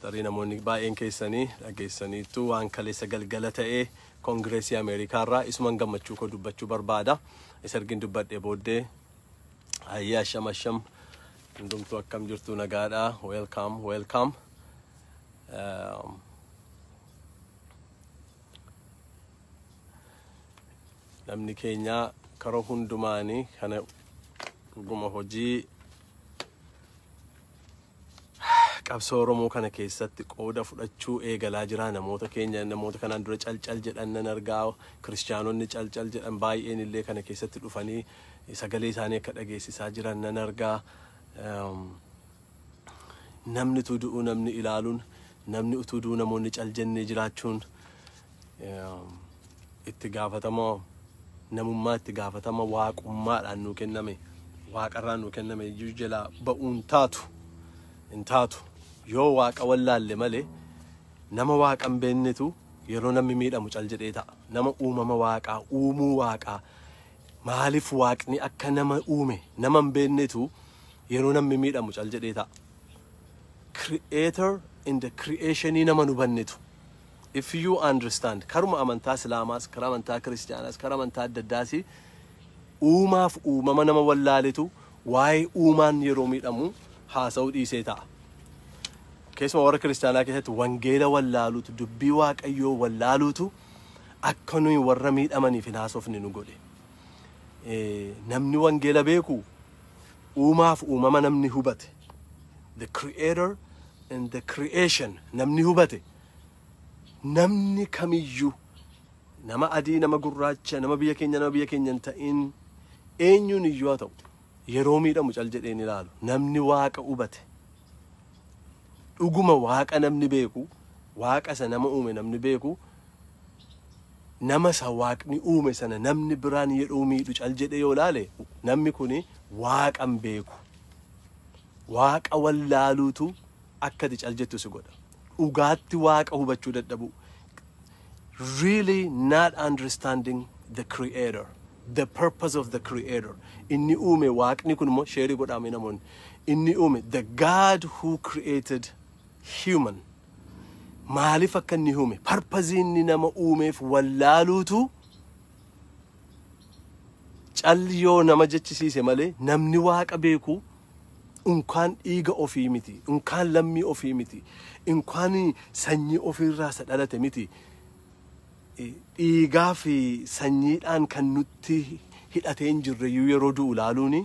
Tarii namoonni baay'een keessanii dhageessaniitu waan kaleessa galgala ta'ee Koongireesii Ameerikaa irraa isuman gammachuu koo dubbachuu barbaada. Isa ergin dubbadhee booddee hayyee asham asham hundumtuu akkam jirtu nagaadha. Welcome, welcome. Namni keenya karoo hundumaanii kana dhuguma hojii qabsoo Oromoo kana keessatti qooda fudhachuu eegalaa jira. Namoota keenya namoota kanaan dura calcal jedhan nan argaa. Kiristiyaanonni calcal jedhan baay'een illee kana keessatti dhufanii sagalee isaanii akka dhageessisaa jiran nan argaa. Namni utuu du'uu namni ilaaluun, namni utuu du'uu namoonni cal jennee jiraachuun itti gaafatama namummaa, itti gaafatama waaqummaadhaan nuu kenname, waaqarraa nuu kenname iyyuu jalaa ba'uun taatu hin taatu. Yoo waaqa wallaalle malee nama waaqa hin beeknetu yeroo namni miidhamu cal jedhee ta'a. Nama uumama waaqaa, uumuu waaqaa, maaliif waaqni akka nama uume nama hin beeknetu yeroo namni miidhamu cal jedhee ta'a. Creator in the creationii nama nu hubannetu. If you understand, karuma amantaa Islaamaas, karaa amantaa Kiristiyaanaas, karaa amantaa adda addaas uumaaf uumama nama wallaaletu waa'ee uumaan yeroo miidhamu haasa'uu dhiisee ta'a. Keessumaa warra Kiristiyaanaa keessatti wangeela wallaaluutu, dubbii Waaqayyoo wallaaluutu akka nuyi warra miidhamaniif hin haasofne nu godhe. Namni wangeela beeku uumaaf uumama namni hubate. The creator and the creation namni hubate. Namni kamiyyuu nama adii, nama gurraacha, nama biyya keenya, nama biyya keenya hin ta'in, eenyuun iyyuu haa ta'u yeroo miidhamu cal jedhee hin ilaalu. Namni waaqa hubate. Dhuguma waaqa namni beeku, waaqa isa nama uume namni beeku, nama isa waaqni uume sana namni biraan yeroo miidhu cal jedhee yoo ilaale namni kuni waaqa hin beeku. Waaqa wallaaluutu akka ati cal jettu si godha. Dhugaatti waaqa hubachuu dadhabu. Really not understanding the creator, the purpose of the creator. Inni uume waaqni kun immoo share godhaame namoonni. Inni uume, the God who created human. Maaliif akka inni uume, purpose inni nama uumeef wallaaluutu cal yoo nama jechisiise malee namni waaqa beeku unkaan dhiiga ofii miti, unkaan lammii ofii miti, unkaan sanyii ofiirraa isa dhalate miti. Dhiigaa fi sanyiidhaan kan nutti hidhatee hin jirre yeroo du'u ilaaluuni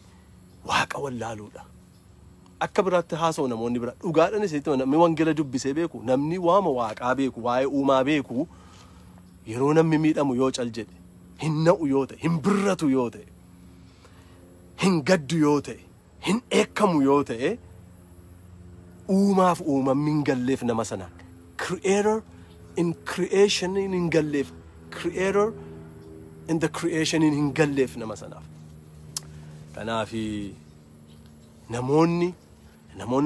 waaqa wallaaluudha. Akka biraatti haasa'u namoonni biraa dhugaadhaan isinitti hima, namni wangeela dubbisee beeku, namni waama waaqaa beeku, waa'ee uumaa beeku yeroo namni miidhamu yoo cal jedhe, hin na'u yoo ta'e, hin birratu yoo ta'e, hin gaddu yoo ta'e, hin dheekkamu yoo ta'e, uumaaf uumamni hin galleef nama sana. Creator in creation hin galleef. Creator in the creation hin galleef nama sanaaf. Kanaafi namoonni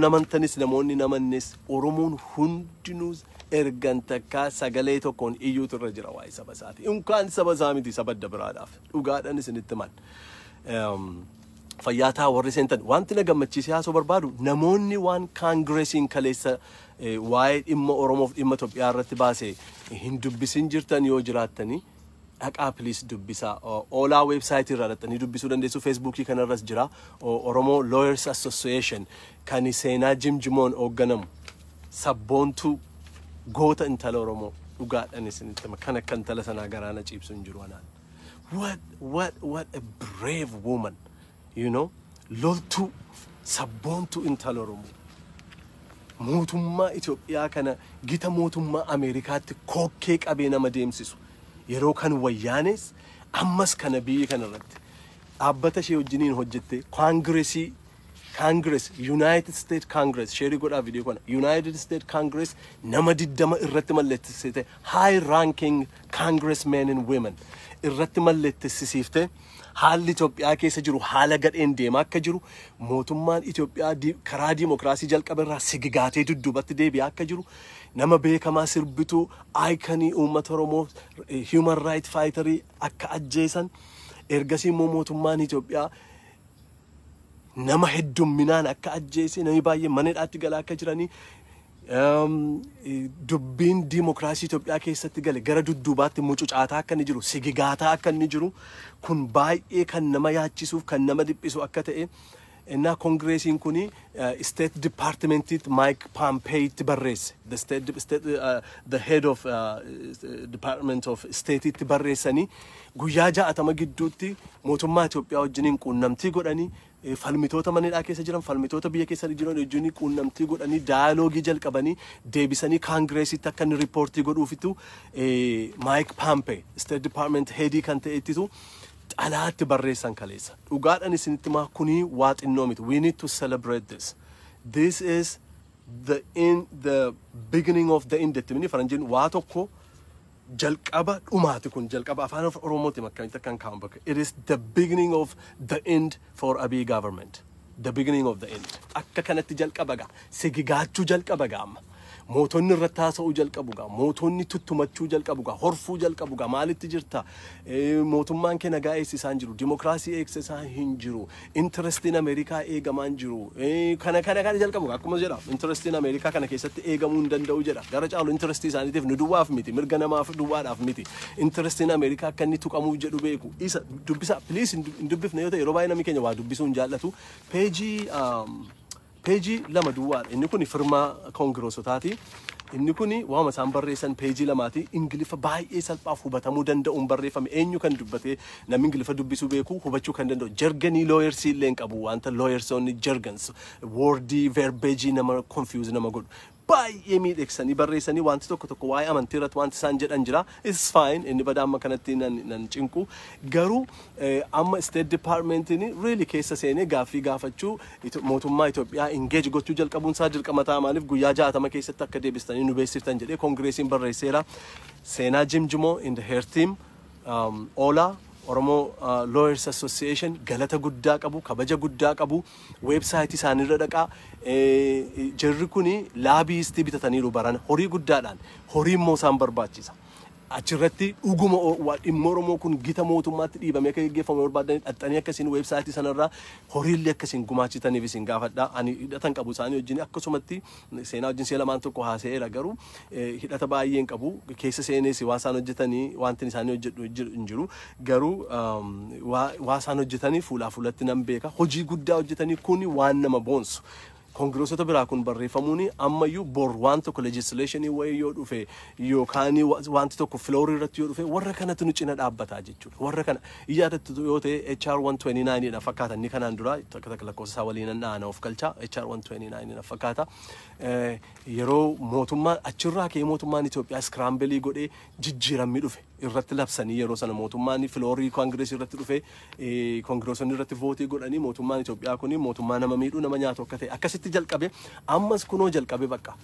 amantanis namoonni namannis Oromoon hundinuu ergan takkaa sagalee tokkoon iyyuutu irra jira waa'ee saba isaati. Unkaan saba isaa miti saba adda biraadhaaf. Dhugaadhaan isinitti himan. Fayyaa ta'aa warri seentan. Wanti na gammachiisee haasoo barbaadu namoonni waan kaangiresiin kaleessa waa'ee dhimma Oromoof dhimma Itoophiyaa irratti baase hin dubbisin jirtan yoo jiraattanii dhaqaa please dubbisaa. Oolaa website irraa dhaqxanii dubbisuu dandeessu. Feesbuukii kanarras jira. Oromoo Lawyers Association kan seenaa Jimjimoon hoogganamu sabboontuu goota intala Oromoo dhugaadhaan isinitti hima. Kan akka intala sanaa garaana ciibsu hin jiru anaan. What a brave woman, you know? Loltuu sabboontuu intala Oromoo. Mootummaa Itoophiyaa kana gita mootummaa Ameerikaatti kokkee qabee nama deemsisu. Yeroo kan wayyaanes ammas kana biyyi kana irratti dhaabbata ishee wajjiniin hojjette kaangiresii Congress, United States Congress, share godhaa viidiyoo kana, United States Congress nama 20 irratti mallatteessite, high ranking congressmen and women irratti mallatteessisiifte haalli Itoophiyaa keessa jiru haala gadheen deemaa akka jiru, mootummaan Itoophiyaa karaa diimokiraasii jalqabe irraa sigigaatee dudduubatti deebi'aa akka jiru, nama beekamaa sirbituu iconii uummata Oromoo human right fighterii akka ajjeesan, ergasii immoo mootummaan Itoophiyaa nama heddumminaan akka ajjeese, namni baay'een mana hidhaatti galaa akka jiranii Dubbiin diimokiraasii Itoophiyaa keessatti gale gara dudduubaatti mucucaataa akka inni jiru, sigigaataa akka inni jiru, kun baay'ee kan nama yaachisuuf kan nama dhiphisu akka ta'e. Innaa koongireesiin kuni State Departmentiitti, Mike Pompeotti barreesse. The head of Department of State'itti barreessanii, guyyaa 60 gidduutti mootummaa Itoophiyaa wajjiniin quunnamtii godhanii, falmitoota manidhaa keessa jiran, falmitoota biyya keessa jiran wajjiniin quunnamtii godhanii, dialogue jalqabanii, deebisanii kaangireesitti akka inni report godhuufitu Mike Pompeo, State Department headii kan ta'ettitu xalaatti barreessan kaleessa. Dhugaadhaan isinitti maa, kunii waa xinnoo miti. We need to celebrate this. This is the beginning of the end jettanii faranjiin. Waa tokko jalqaba dhumaati kun, jalqaba afaan Oromootiin akkamitti akkan kaa'amu bakka. It is the beginning of the end for Abiy government. The beginning of the end. Akka kanatti jalqaba gaa. Sigigaachuu jalqaba gaa amma. Mootonni irratti haasa'uu jalqabu gaa. Mootonni tuttumachuu jalqabu gaa. Horfuu jalqabu gaa. Maalitti jirta? Mootummaan kee nagaa eegsisaa hin jiru. Dimokiraasii eegsisaa hin jiru. Interestiin Ameerikaa eegamaa hin jiru. Kana kana kana jalqabu gaa. Akkuma jedha. Interestiin Ameerikaa kana keessatti eegamuu hin danda'u jedha. Gara caalu interestii isaaniitiif, nu duwwaaf miti. Mirga namaaf duwwaadhaaf miti. Interestiin Ameerikaa akka inni tuqamuu jedhu beeku. Isa dubbisa please. Hin dubbifne yoo ta'e, yeroo baay'ee namni keenya waa dubbisuu hin jaallatu. Peejii 2 duwwaadha. Inni kun firmaa koongireesotaati. Inni kun waama isaan barreessan peejii 2ti. Ingiliffa baay'ee salphaaf hubatamuu danda'uun barreeffame. Eenyu kan dubbatee, namni Ingiliffa dubbisuu beeku hubachuu kan danda'u. Jargonii lawyersii illee hin qabu. Wanta lawyersoonni jargons, wordii, verbiageii nama confuse nama godhu. Baay'ee miidhegsanii barreessanii, wanti tokko tokko waa'ee amantii irratti wanti isaan jedhan jira. It's fine. Inni badaa amma kanatti nan cinqu. Garuu amma State Departmentiin really keessa seenee gaaffii gaafachuu, mootummaa Itoophiyaa engage gochuu jalqabuun isaa dirqama ta'a. Maaliif guyyaa 60 keessatti akka deebistanii nu beeksiftan jedhee koongireesiin barreesseera. Seenaa Jimjimoo and her team, OLA, Oromoo Lawyers Association, galata guddaa qabu, kabaja guddaa qabu, website isaaniirra dhaqaa. Jarri kuni lobbyistii bitataniiru barana horii guddaadhaan, horii immoo isaan barbaachisa. Achirratti dhuguma dhimma Oromoo kun gita mootummaatti dhiibamee akka gaggeeffamu barbaadanii dhaxxanii akkasiin website sanarraa horiillee akkasiin gumaachitaniif isin gaafadha. Ani hidhatan qabu isaanii wajjin, akkasumatti seenaa wajjin si'a lamaan tokko haasa'eera, garuu hidhata baay'een qabu. Keessa seenees waan isaan hojjetanii wanti isaanii hojjedhu hin jiru, garuu waa isaan hojjetanii fuulaa fuulatti nan beeka. Hojii guddaa hojjetanii, kuni waan nama boonsu. Koongireesota biraa kun barreeffamuun ammayyuu bor waan tokko legislationii wayii yoo dhufe yookaan wanti tokko floorii irratti yoo dhufe, warra kanatu nu cina dhaabbataa jechuudha. Warra kana iyyaatatti yoo ta'e, HR 129 dha fakkaata inni kanaan dura, takka takka lakkoofsa isaa waliin nan dha'ana, of galchaa, HR 129 dha fakkaata. Yeroo mootummaan achirraa ka'ee mootummaan Itoophiyaa scramble godhee jijjiiramni dhufe irratti labsanii, yeroo sana mootummaan floorii koongireesii irratti dhufe, koongireesonni irratti vote godhanii, mootummaan Itoophiyaa kun mootummaa nama miidhuu, nama nyaatu akka ta'e akkasitti jalqabe. Ammas kunoo jalqabe bakka.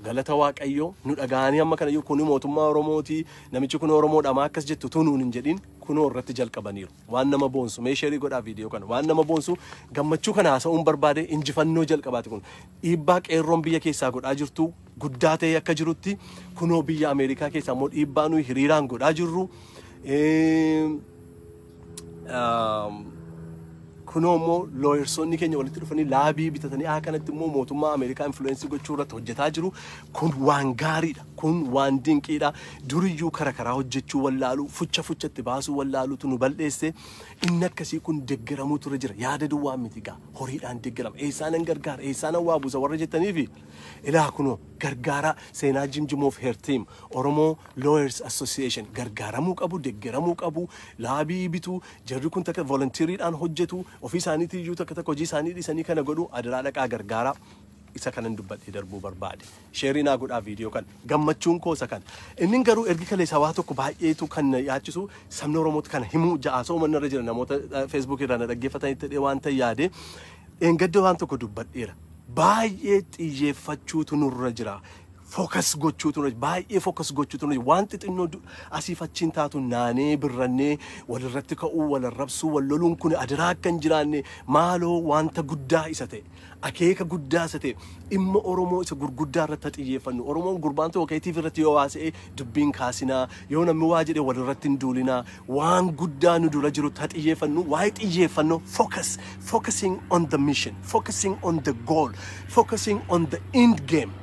Galata Waaqayyoo nu dhaga'anii amma kanayyuu kuni mootummaa Oromooti, namichi kun Oromoodha, maa akkas jettu tu nuun hin jedhin, kunoo irratti jalqabaniiru. Waan nama boonsu, mee share godhaa viidiyoo kana. Waan nama boonsu, gammachuu kana haasa'uun barbaade. Injifannoo jalqabaati kun. Dhiibbaa qeerroon biyya keessaa godhaa jirtu guddaa ta'e akka jirutti, kunoo biyya Ameerikaa keessaa immoo dhiibbaa nuyi hiriiraan godhaa jirru. Kunoo immoo lawyersoonni keenya walitti dhufanii lobby bitatanii haa kanatti immoo mootummaa Ameerikaa influence gochuu irratti hojjetaa jiru. Kun waan gaariidha. Kun waan dinqiidha. Duriyyuu kara karaa hojjechuu wallaaluu, fucha fuchatti baasuu wallaaluutu nu bal'eesse. Inni akkasii kun deeggaramuu ture jira. Yaada duwwaa miti gaa. Horiidhaan deeggarama. Eessaan nan gargaara? Eessaan nan waa buusa warra jettaniifi? Ilaa kunoo gargaara. Seenaa Jimjimoof her team, Oromoo Lawyers Association, gargaaramuu qabu, deeggaramuu qabu, lobby bituu. Jarri kun takka volunteeriidhaan hojjetu, ofii isaaniitii iyyuu takka takka hojii isaanii dhiisanii kana godhu. Adaraa dhaqaa gargaaraa. Isa kanan dubbadhee darbuu barbaade. Share naa godhaa viidiyoo kana. Gammachuun koo isa kana. Inni garuu ergi kaleessa waa tokko baay'eetu kan na yaachisu, sabni Oromootti kana himuu ja'aasoo manna irra jira, namoota Feesbuuk irraa na dhaggeeffatanitti ta'ee waan ta'e yaade, dheengadda waan tokko dubbadheera. Baay'ee xiyyeeffachuutu nurra jira. Focus gochuutu nurra jira. Baay'ee focus gochuutu nurra jira. Waan xixinnoo asiif achiin taatu naanee birrannee walirratti ka'uu, wal arrabsuu, wal loluun kun adaraa akka hin jiraanne maaloo, wanta guddaa isa ta'e, akeeka guddaa isa ta'e, dhimma Oromoo isa gurguddaa irratti xiyyeeffannu. Oromoon gurbaan tokko keetiif irratti yoo haasa'e dubbiin kaasinaa, yoo namni waa jedhe walirratti hin duulinaa, waan guddaa nu dura jiru haa xiyyeeffannu. Waa'ee xiyyeeffannoo, focus, focusing on the mission, focusing on the goal, focusing on the end game.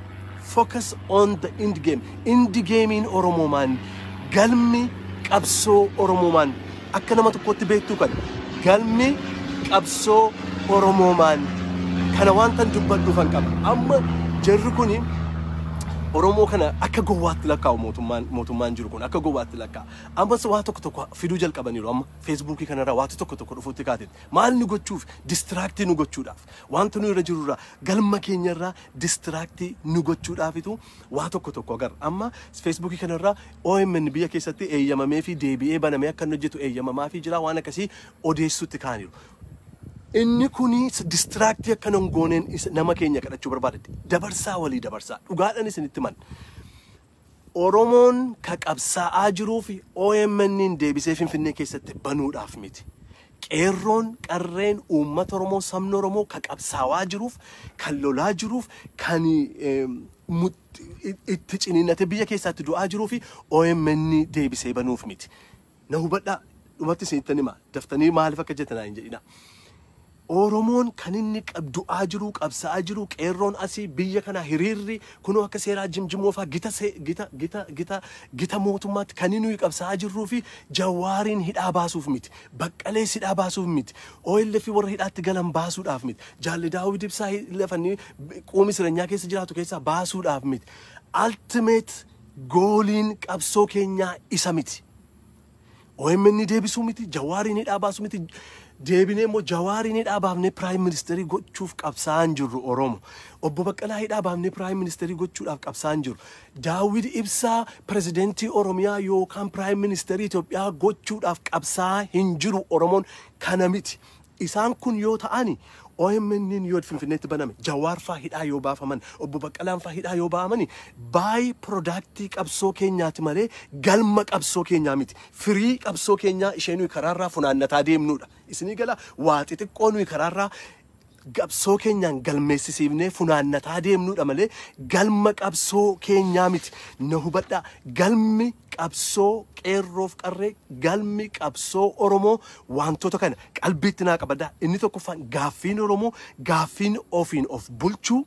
Focus on the end game. End gameiin Oromoo maani? Galmi qabsoo Oromoo maani? Akka nama tokkotti beektuu kana. Galmi qabsoo Oromoo maani? Kana wantan dubbadhuufan qaba. Amma jarri kuni Oromoo kana akka gowwaatti lakkaa'u. Mootummaan jiru kun akka gowwaatti lakkaa'a. Ammas waa tokko tokko fiduu jalqabaniiru. Amma Facebookii kanarraa waati tokko tokko dhufuutti kaatetti. Maal nu gochuuf? Distractii nu gochuudhaaf. Wanta nu irra jirurraa, galma keenyarraa distractii nu gochuudhaafitu waa tokko tokko agarra. Amma Facebookii kanarraa OMN biyya keessatti eeyyamamee fi deebi'ee banamee akka inni hojjetu eeyyamamaa fi jira, waan akkasii odeessuutti kaaniiru. Inni kuni distractii akka hin gooneen nama keenya kadhachuu barbaada. Dabarsaa, walii dabarsaa. Dhugaadhaan isinitti man. Oromoon ka qabsaa'aa jiruu fi OMN deebisee Finfinnee keessatti banuudhaaf miti. Qeerroon, qarreen, uummata Oromoo, sabni Oromoo ka qabsaa'aa jiruuf, kan lolaa jiruuf, kan itti ciniinnatee biyya keessatti du'aa jiruu fi OMN deebisee banuuf miti. Na hubadhaa, dhumatti isinitti hima. Daftanii maaliif akka jettan hin jedhina. Oromoon kan inni du'aa jiru, qabsaa'aa jiru, qeerroon asii biyya kana hiriirri kunoo akka seeraa jimjimoo fa'aa gita gita gita gita gita mootummaatti kan inni nuyi qabsaa'aa jirruu fi Jawaariin hidhaa baasuuf miti. Baqqalees hidhaa baasuuf miti. OLF warra hidhaatti galan baasuudhaaf miti. Jaalli Daawud Ibsaa lafanii quumi sireenyaa keessa jiraatu keessaa baasuudhaaf miti. Ultimate goaliin qabsoo keenyaa isa miti. OMN deebisuu miti, Jawaariin hidhaa baasuu miti, deebinee immoo Jawaariin hidhaa baafnee prime ministerii gochuuf qabsaa'aa jirru Oromo. Obbo Baqqalaa hidhaa baafnee prime ministerii gochuudhaaf qabsaa'aa jiru. Daawid Ibsaa pirezidentii Oromiyaa yookaan prime ministerii Itoophiyaa gochuudhaaf qabsaa'aa hin jiru Oromoon, kana miti. Isaan kun yoo ta'ani, OMN yoo Finfinneetti baname, Jawaar faa hidhaa yoo baafaman, Obbo Baqqalaan faa hidhaa yoo baafamani, by productii qabsoo keenyaati malee galma qabsoo keenyaa miti. Firii qabsoo keenyaa ishee nuyi karaarraa funaannataa deemnudha. Isinii gala? Waa xixiqqoo nuyi karaarraa qabsoo keenyaan galmeessisiifnee funaannataa deemnudha malee galma qabsoo keenyaa miti. Na hubadhaa, galmi qabsoo qeerroof qarree, galmi qabsoo Oromoo wantoota kana qalbiitti naa qabadhaa. Inni tokkoffaan, gaaffiin Oromoo gaaffiin ofiin of bulchuu,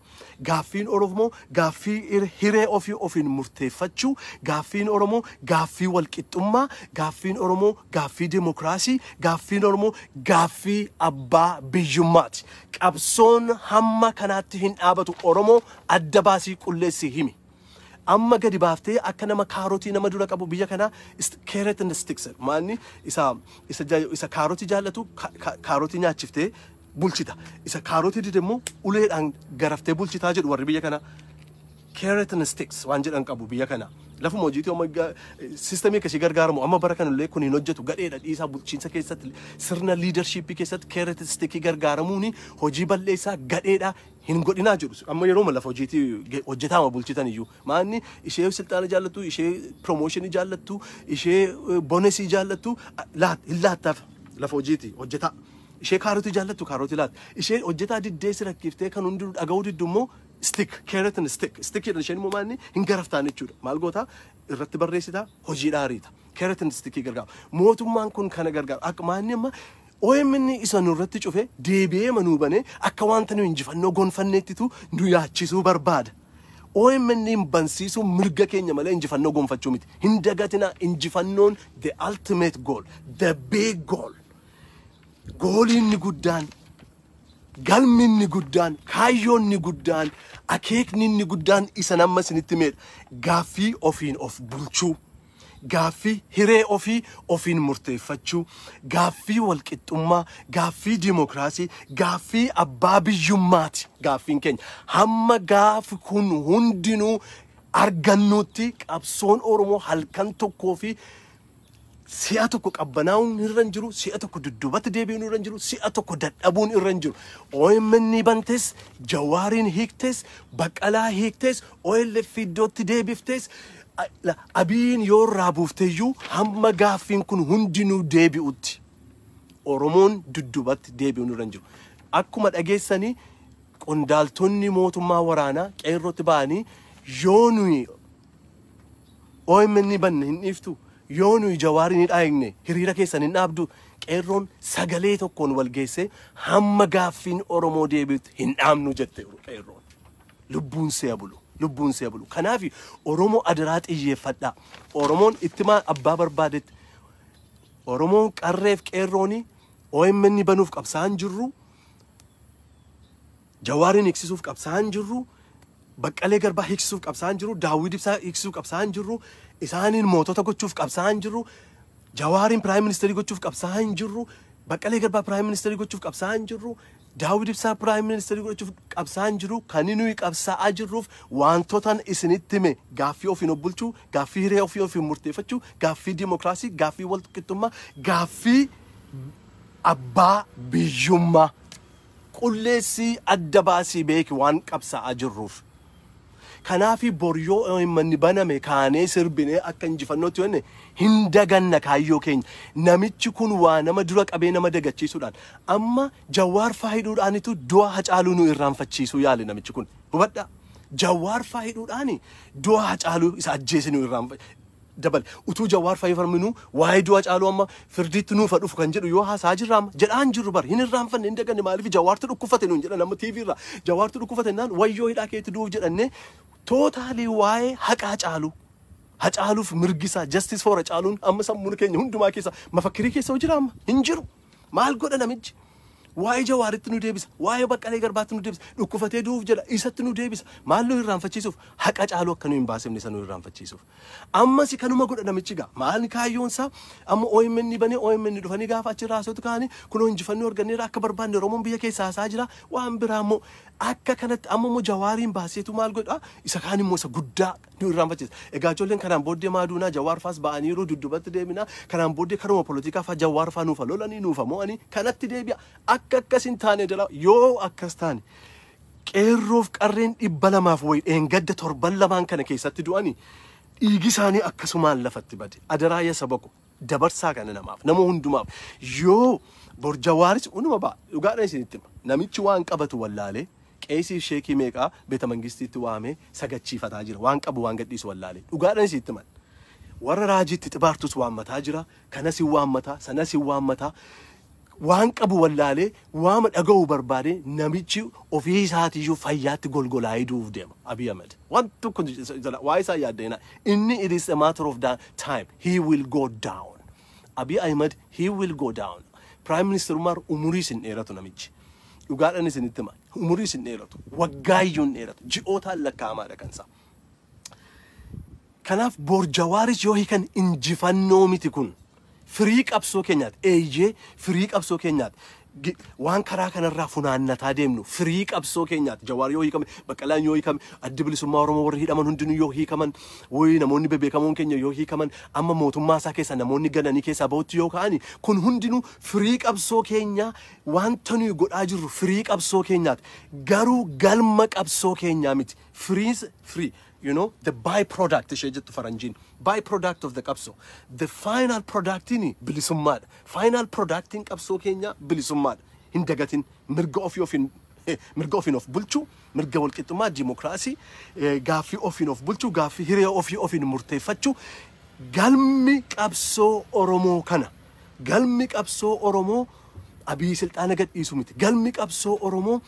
gaaffiin Oromoo gaaffii hiree ofii ofiin murteeffachuu, gaaffiin Oromoo gaaffii walqixxummaa, gaaffiin Oromoo gaaffii dimokiraasii, gaaffiin Oromoo gaaffii abbaa biyyummaati. Qabsoon hamma kanaatti hin dhaabatu. Oromoo adda baasii qulleessi himi. Amma gadi baaftee akka nama kaarotii nama dura qabu biyya kanaa, carrot and sticks, maalni isa kaarotii jaallatu kaarotii nyaachiftee bulchita, isa kaarotii dide immoo uleedhaan garaftee bulchitaa jedhu warri biyya kanaa. Carrot and sticks waan jedhan qabu biyya kana. Lafuma hojiitii amma systemii akkasii gargaaramu. Amma bara kanallee kun hin hojjetu, gadheedha, dhiisaa. Bulchiinsa keessatti, sirna leadershipii keessatti carrot stickii gargaaramuun hojii balleessaa, gadheedha, hin godhinaa jedhu. Amma yeroo lafa hojiitii hojjetaama bulchitan iyyuu, maanni ishee silxaana jaallattu, ishee promotionii jaallattu, ishee bonusii jaallattu hin laattaaf lafa hojiitii hojjetaa. Ishee kaarotii jaallattu kaarotii laata. Ishee hojjetaa diddee si rakkiftee kan hundi dhaga'uu diddu immoo stick, carrot and stick. Stick jedhan isheen immoo maanni hin garaftaan jechuudha. Maal gootaa? Irratti barreessitaa, hojii dhaariita. Carrot and stickii gargaaru. Mootummaan kun kana gargaaru. Akka maanni amma OMN isa nurratti cufe deebi'ee manuu banee akka wanta nu injifannoo gonfanneettitu nu yaachisuu barbaada. OMN hin bansiisuu mirga keenya malee injifannoo gonfachuu miti. Hin dagatinaa, injifannoon the ultimate goal, the big goal. Goaliin inni guddaan, galmi inni guddaan, kaayyoon inni guddaan, akeekni inni guddaan isa nama isinitti meedha. Gaaffii ofiin of bulchuu, gaaffii hiree ofii ofiin murteeffachuu, gaaffii walqixxummaa, gaaffii dimokiraasii, gaaffii abbaa biyyummaati gaaffiin keenya. Hamma gaafi kun hundinuu argannutti qabsoon Oromoo halkan tokkoo fi si'a tokko qabbanaa'uun irra hin jiru, si'a tokko dudduubatti deebi'uun irra hin jiru, si'a tokko dadhabuun irra hin jiru. OMN bantes, Jawaariin hiiktes, Baqqalaa hiiktes, OLF iddootti deebiftes, Abiyin yoo irraa buufteeyyuu, hamma gaaffiin kun hundinuu deebi'utti Oromoon dudduubatti deebi'uun irra hin jiru. Akkuma dhageessanii, qondaaltonni mootummaa waraanaa qeerrootti ba'anii, yoo nuyi OMN banne hin dhiiftu, yoo nuyi Jawaarin hin dhaagne hiriira keessan hin dhaabdu, qeerroon sagalee tokkoon wal geesse, hamma gaaffiin Oromoo deebi'utti hin dhaabnu jette qeerroon. Lubbuun si'a bulu. Lubbuun see bulu. Kanaaf Oromoo, adaraa xiyyeeffadhaa. Oromoon ittimaa abbaa barbaadetti. Oromoon qarreef qeerrooni OMN banuuf qabsaa'an jirru. Jawaariin hiiksisuuf qabsaa'an jirru. Baqqalee Garbaa hiiksisuuf qabsaa'an jiru. Daawwid Ibsaa hiiksisuuf qabsaa'an jirru. Isaaniin mootota gochuuf qabsaa'an jirru. Jawaariin prime ministerii gochuuf qabsaa'an jirru. Baqqalee Garbaa prime ministerii gochuuf qabsaa'an jirru. Daawwid Ibsaa prime ministerii gochuuf qabsaa'an jiru. Kan nuyi qabsaa'aa jirruuf wantoota isinitti hime: gaaffii ofiin of bulchuu, gaaffii hiree ofii ofiin murteeffachuu, gaaffii dimokiraasii, gaaffii walqixxummaa, gaaffii abbaa biyyummaa. Qulleessii adda baasii beeki waan qabsaa'aa jirruuf. Kanaafi bor yoo manni baname kaanee sirbinee akka injifannootti jenne hin daganna kaayyoo keenya. Namichi kun waa nama dura qabee nama dagachiisuudhaan amma Jawaar faayiduudhaanitu du'a Hacaaluu nu irraanfachiisuu yaale namichi kun. Hubadhaa. Jawaar faayiduudhaani du'a Hacaaluu isa ajjeese nu irraanfachiisu. Dabale utuu Jawaar fayyifaminu waa'ee du'a Hacaaluu amma firdiitti nuufa dhufu kan jedhu yoo haasaa jirra amma jedhaan jirru bar hin irraanfanne, hin daganne. Maaliif? Jawaartu dhukkufate nuun jedhan amma TV irraa. Jawaartu dhukkufate naan wayyoo hidhaa keetti du'uuf jedhanne totally waa'ee haqa Hacaaluu, Hacaaluuf mirgisaa, justice for Hacaaluun amma sammuun keenya hundumaa keessa mafakkirii keessa jira amma hin jiru. Maal godha namichi? Waa'ee Jawaaritti nu deebisa, waa'ee Baqqalee Garbaatti nu deebisa, dhukkufatee du'uuf jedha isatti nu deebisa. Maal nu irraanfachiisuuf? Haqa Caaluu akka nu hin baasifne isa nu irraanfachiisuuf. Ammas kanuma godha namichi gaa. Maal kaayyoon isaa amma? OMN banee, OMN dhufanii gaafa achi raasootu kaanii kunoo injifannoo arganneera, akka barbaanne Oromoon biyya keessa haasaa jira. Waan biraa immoo akka kanatti amma immoo Jawaariin baaseetu maal godha? Isa kaan immoo isa guddaa nu irraanfachiisa. Egaa ijoolleen kanaan booddee maaduunaa Jawaar faas ba'aniiru, dudduubatti deemina. Kanaan booddee karuma polotikaa faa Jawaar faa nuufa lolanii nuufa mo'anii kanatti deebi'a. Akka akkas hin taane jala yoo akkas taane qeerroof qarreen 200f wayi dheengadda torban 2n kana keessatti du'anii dhiigi isaanii akkasumaan lafatti bade. Adaraa ya saba ko, dabarsaa kana namaaf, nama hundumaaf. Yoo bor Jawaaris unuma ba'a, dhugaadhaan isinitti hima. Namichi waan qabatu wallaalee qeesii sheekii meeqaa beeta mangistiitti waamee sagachiifataa jira. Waan qabu waan gadhiisu wallaalee, dhugaadhaan isinitti himan. Warra raajiitti xibaartus waammataa jira, kanas hin waammataa, sanas hin waammataa. Waan qabu wallaalee waama dhaga'uu barbaade namichi ofii isaatiiyyuu fayyaatti golgolaa'ee du'uuf deema Abiy Ahmed. Waan tokko waa isaa yaaddeenaa. Inni it is a matter of that time. He will go down. Abiy Ahmed, he will go down. Prime Ministerummaa umurii isin dheeratu namichi. Dhugaadhaan isinitti hima. Umurii isin dheeratu. Waggaayyuu hin dheeratu. Ji'ootaan lakkaa'amaadha kan isaa. Kanaaf bor Jawaaris yoo hiikan injifannoo miti kun. Firii qabsoo keenyaati. Eeyyee, firii qabsoo keenyaati. Waan karaa kanarraa funaannataa deemnu firii qabsoo keenyaati. Jawaar yoo hiikame, Baqqalaan yoo hiikame, Addi Bilisummaa Oromoo warri hidhaman hundinuu yoo hiikaman, woyi namoonni bebeekamoon keenya yoo hiikaman, amma mootummaa isaa keessa namoonni gananii keessaa bahutti yoo ka'ani, kun hundinuu firii qabsoo keenyaa, wanta nuyi godhaa jirru firii qabsoo keenyaati. Garuu galma qabsoo keenyaa miti. Firiin firii, the byproduct ishee jettu faranjiin, byproduct of the qabsoo. The final productiin bilisummaadha. Final productiin qabsoo keenyaa bilisummaadha. Hin dagatin, mirga ofii ofiin, mirga ofiin of bulchuu, mirga walqixxummaa, dimokiraasii, gaaffii ofiin of bulchuu, gaaffii hiree ofii ofiin murteeffachuu. Galmi qabsoo Oromoo kana. Galmi qabsoo Oromoo Abiy silxaana gadhiisu miti. Galmi qabsoo Oromoo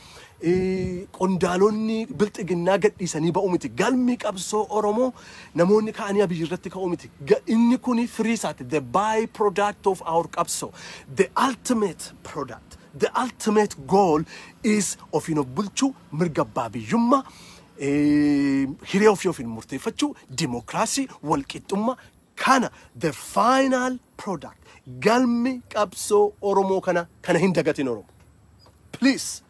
qondaalonni bilxiginnaa gadhiisanii ba'u miti. Galmi qabsoo Oromoo namoonni ka'anii Abiy irratti ka'u miti. Inni kuni firii isaati. The by product of our qabsoo. The ultimate product. The ultimate goal is ofiin of bulchuu, mirga abbaa biyyummaa, hiree ofii ofiin murteeffachuu, dimokiraasii, walqixxummaa kana, the final product. Galmi qabsoo Oromoo kana, kana hin dagatin Oromoo. Please.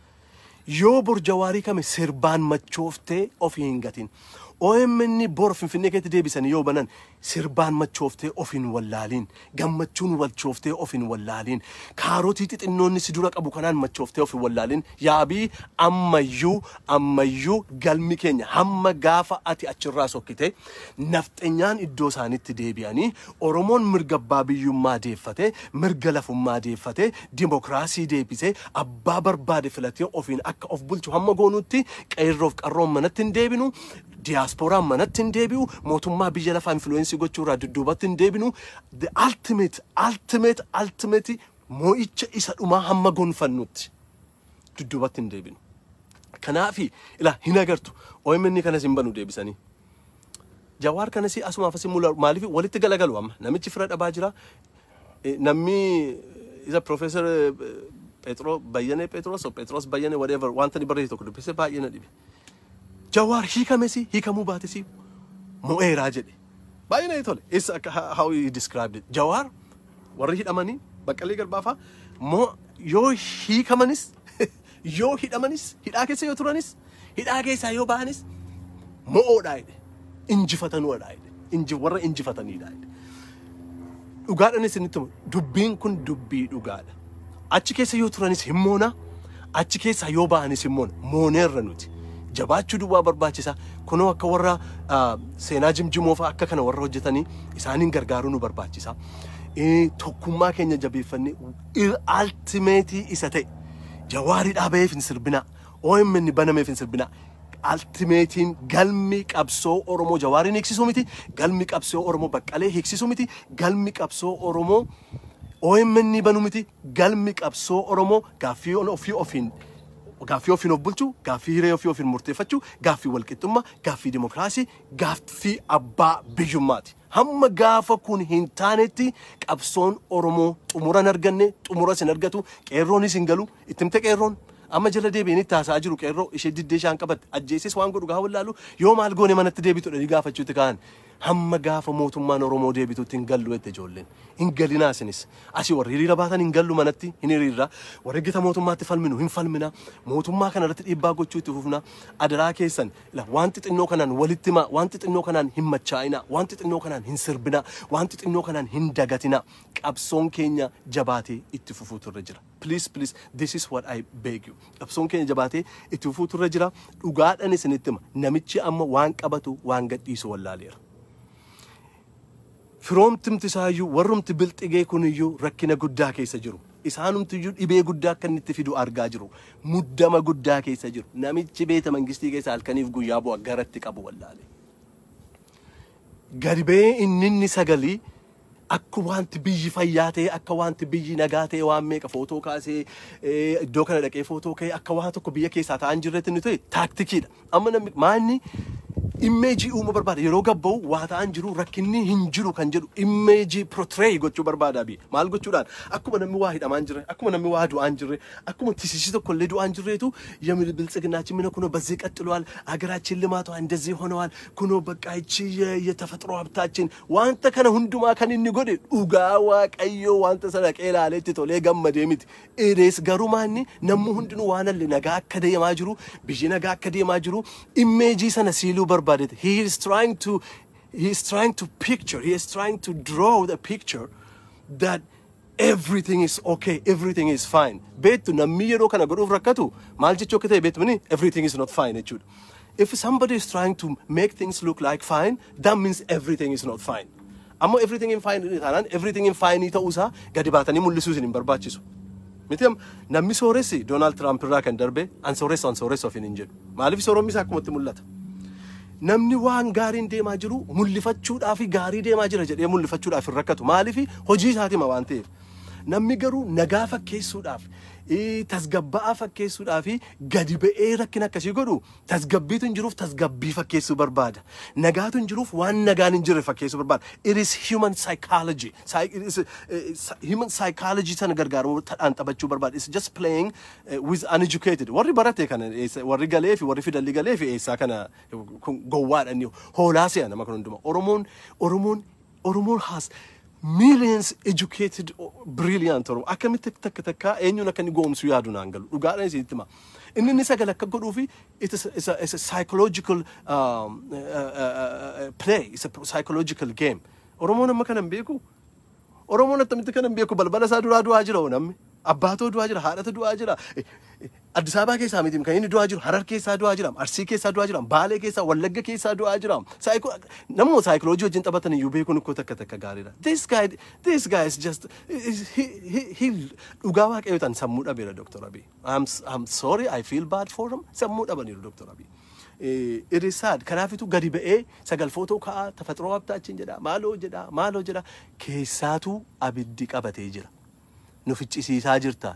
Yoo bor Jawaarii kame sirbaan machooftee ofii hin gatin. OMN bor Finfinnee keessatti deebisanii yoo banan sirbaan machooftee of hin wallaaliin. Gammachuun walchooftee of hin wallaaliin. Kaarotii xixinnoonni si dura qabu kanaan machooftee of hin wallaaliin. Yaabii ammayyuu, ammayyuu galmi keenya hamma gaafa ati achirraa sokkite nafxenyaan iddoo isaanitti deebi'anii Oromoon mirga abbaa biyyummaa deeffate, mirga lafummaa deeffate, dimokiraasii deebisee abbaa barbaade filatee ofiin akka of bulchu hamma goonutti qeerroof qarroon manatti hin deebinu. Diyaaspooraan manatti hin deebi'u, mootummaa biyya lafaa influence gochuurraa dudduubatti hin deebinu. The ultimate, ultimate, ultimate moo'icha isa dhumaa hamma gonfannutti dudduubatti hin deebinu. Kanaafi ilaa hin agartu OMN kanas hin banu deebisanii. Jawaar kanas asumaaf asin mul'atu maaliif walitti galagalu amma namichi fira dhabaa jira. Namni isa Professor Petro Bayyane Petros o Petros Bayyane, whatever, wanta inni barreesse tokko dubbise baay'ee na dhibe. Jawaar hiikamesi hiikamuu baatesi mo'eeraa jedhe. Baay'ee na tole. It's akka how he described it. Jawaar warri hidhamanii Baqqalee Garbaa fa'aa moo yoo hiikamanis yoo hidhamanis hidhaa keessa yoo turanis hidhaa keessaa yoo ba'anis mo'oodhaa jedhe. Injifatanuudha jedhe. Warra injifataniidha jedhe. Dhugaadhaan isinitti himu, dubbiin kun dubbii dhugaadha. Achi keessa yoo turanis hin moona, achi keessaa yoo ba'anis hin moona. Mooneerra nuti. Jabaachuu duwwaa barbaachisa. Kunoo akka warra seenaa jimjimoo fa'aa akka kana warra hojjetanii isaaniin gargaaruu nu barbaachisa. Tokkummaa keenya jabeeffannee ultimate isa ta'e Jawaarii dhaabayeef hin sirbinaa. OMN banameef hin sirbinaa. Ultimateiin galmi qabsoo Oromoo Jawaariin hiiksisuu miti. Galmi qabsoo Oromoo Baqqalee hiiksisuu miti. Galmi qabsoo Oromoo OMN banuu miti. Galmi qabsoo Oromoo gaaffii ofii ofiin gaaffii ofiin of bulchuu, gaaffii hiree ofii ofiin murteeffachuu, gaaffii walqixxummaa, gaaffii dimokiraasii, gaaffii abbaa biyyummaati. Hamma gaafa kun hin taanetti qabsoon Oromoo xumura hin arganne, xumuras hin argatu, qeerroonis hin galu, itti himte qeerroon. Amma jala deebi'anii itti haasa'aa jiru qeerroo ishee diddee ishaan qabatte ajjeesis waan godhu gaafa wallaalu yoo maal goone manatti deebitu dhanii gaafachuutti ka'an. Hamma gaafa mootummaan Oromoo deebitutti hin gallu jette ijoolleen. Hin galinaa isinis. Asii warri hiriira baatan hin gallu manatti hin hiriirra. Warri gita mootummaatti falminu hin falmina. Mootummaa kana irratti dhiibbaa gochuu itti fufna. Adaraa keessan ila waan xixinnoo kanaan walitti himaa, waan xixinnoo kanaan hin machaa'ina, waan xixinnoo kanaan hin sirbina, waan xixinnoo kanaan hin dagatina. Qabsoon keenya jabaatee itti fufuutu irra jira. Please, please, this is what I beg you. Qabsoon keenya jabaatee itti fufuutu irra jira. Dhugaadhaan isinitti hima. Namichi amma waan qabatu waan gadhiisu wallaaleera. Firoomtimti isaayyuu warrumti bilxigee kuniyyuu rakkina guddaa keessa jiru. Isaanumtiyyuu dhibee guddaa akka inni itti fidu argaa jiru. Muddama guddaa keessa jiru. Namichi beeta mangistii keessa halkaniif guyyaa bu'a garatti qabu wallaale. Gadi ba'ee inni sagalii akka wanti biyyi fayyaa ta'e, akka wanti biyyi nagaa ta'e, waan meeqa footoo kaasee iddoo kana dhaqee footoo ka'ee akka waan tokko biyya keessaa ta'an jirretti inni ta'e tacticiidha. Amma namni maanni image uumuu barbaada. Yeroo gabba'u waa ta'an jiru rakkinni hin jiru kan jedhu image portray gochuu barbaada biyya. Maal gochuudhaan? Akkuma namni waa hidhamaan jirre, akkuma namni waa du'aan jirre, akkuma tisisi tokko illee du'aan jirreetu የምን ብልጽግናችን ምን ኩኖ በዚህ ቀጥሏል፣ አገራችን ልማቷ እንደዚህ ሆነዋል፣ ኩኖ በቃ ይቺ የተፈጥሮ ሀብታችን wanta kana hundumaa kan inni godhe dhugaa Waaqayyoo wanta sana qeelaaleetti tolee gammadee miti. Erees garuu maanni namni hundinuu waan alli nagaa akka deemaa jiru biyyi nagaa akka deemaa jiru image sana siiluu barbaadete. He is trying to draw the picture that everything is okay, everything is fine. Beektu namni yeroo kana godhuuf rakkatu maal jechuu akka ta'e beektu mini everything is not fine jechuudha. If somebody is trying to make things look like fine, that means everything is not fine. Ammoo everything in fine taanaan everything in fine ta'uusaa gadi baatanii mul'isuu isin hin barbaachisu. Miti namni sooressi Doonaald Tiraamp irraa kan darbe an sooressa an sooressa ofiin hin jedhu. Maaliif sooromni isaa akkumatti mul'ata. Namni waan gaariin deemaa jiru mul'ifachuudhaaf gaarii deemaa jira jedhee mul'ifachuudhaaf hin rakkatu. Maaliif hojii isaatima waan ta'eef. Namni garuu nagaa fakkeessuudhaaf tasgabba'aa fakkeessuudhaaf gadi ba'ee rakkina akkasii godhu tasgabbiitu hin jiruuf tasgabbii fakkeessuu barbaada. Nagaatu hin jiruuf waan nagaan hin jirre fakkeessuu barbaada. It is human psychology. It is human psychology sana gargaaramuu tadhaan taphachuu barbaada. It's just playing with uneducated. Warri barate kana warri galee fi warri fidalli galee fi eessaa kana kun gowwaadha inni hoolaa se'a nama kan hundumaa. Oromoon has millions educated brilliant Oromoo akkamitti takka takka eenyuun akka inni goomsuu yaadu naan galu dhugaadhaan isinitti hima. Inni sagal akka godhuufi it's a psychological play, it's a psychological game. Oromoon amma kana hin beeku. Oromoon attamitti kana hin beeku? Balbala isaa duraa du'aa jira namni. Abbaatoo du'aa jira, haadhatu du'aa jira. Addis Ababaa keessaa miti kan inni du'aa jiru, Harar keessaa du'aa jira, Arsii keessaa du'aa jira, Baalee keessaa, Wallagga keessaa du'aa jira. Namuma saayikoloojii wajjin taphatan iyyuu beekuun ikkoo takka takka gaariidha. This guy is just is, he dhugaa Waaqayyo ta'an sammuu dhabeera Dr. Abiy. I'm sorry, I feel bad for him. Sammuu dhabaniiru Dr. Abiy. It is sad. Kanaafitu gadi ba'ee sagal footoo ka'aa ተፈጥሮ ሀብታችን jedha maaloo jedha maaloo jedha keessaatu abiddi qabatee jira. Nu ficcisiisaa jirta.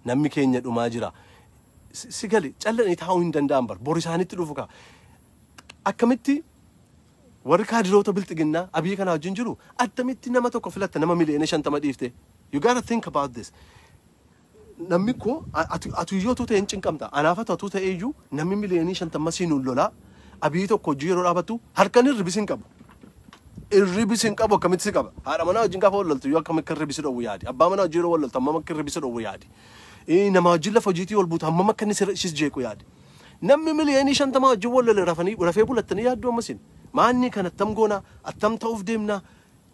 Namni keenya dhumaa jira. Si gali calladhanii taa'uu hin danda'an bar, bor isaanitti dhufu kaa. Akkamitti warri kaadiroota bilxiginnaa Abiyyi kana wajjin jiru, attamitti nama tokko filatta nama miliyoona 50 dhiifte? You gotta think about this. Namni koo atu iyyuu ta'e hin cinqamta. Anaaf atu ta'e iyyuu, namni miliyoonii 50 siin lolaa Abiyyi tokko hojii yeroo dhaabattu harkan hirribis hin qabu. Irribis hin qabu, akkamitti si qaba? Haadha manaa wajjin gaafa wal loltu iyyuu akkamitti akka irribisi dhowwu yaadi. Abbaa manaa wajjin yeroo wal loltu hammam akka irribisi dhowwu yaadi. Nama wajjin lafa hojiitii wal buutu hammam akka inni si jeequ yaadi. Namni miliyoonii 50 wajjin wal lole rafanii rafee bulattanii yaadduu ammasin. Maanni kan attam goonaa, attam ta'uuf deemnaa,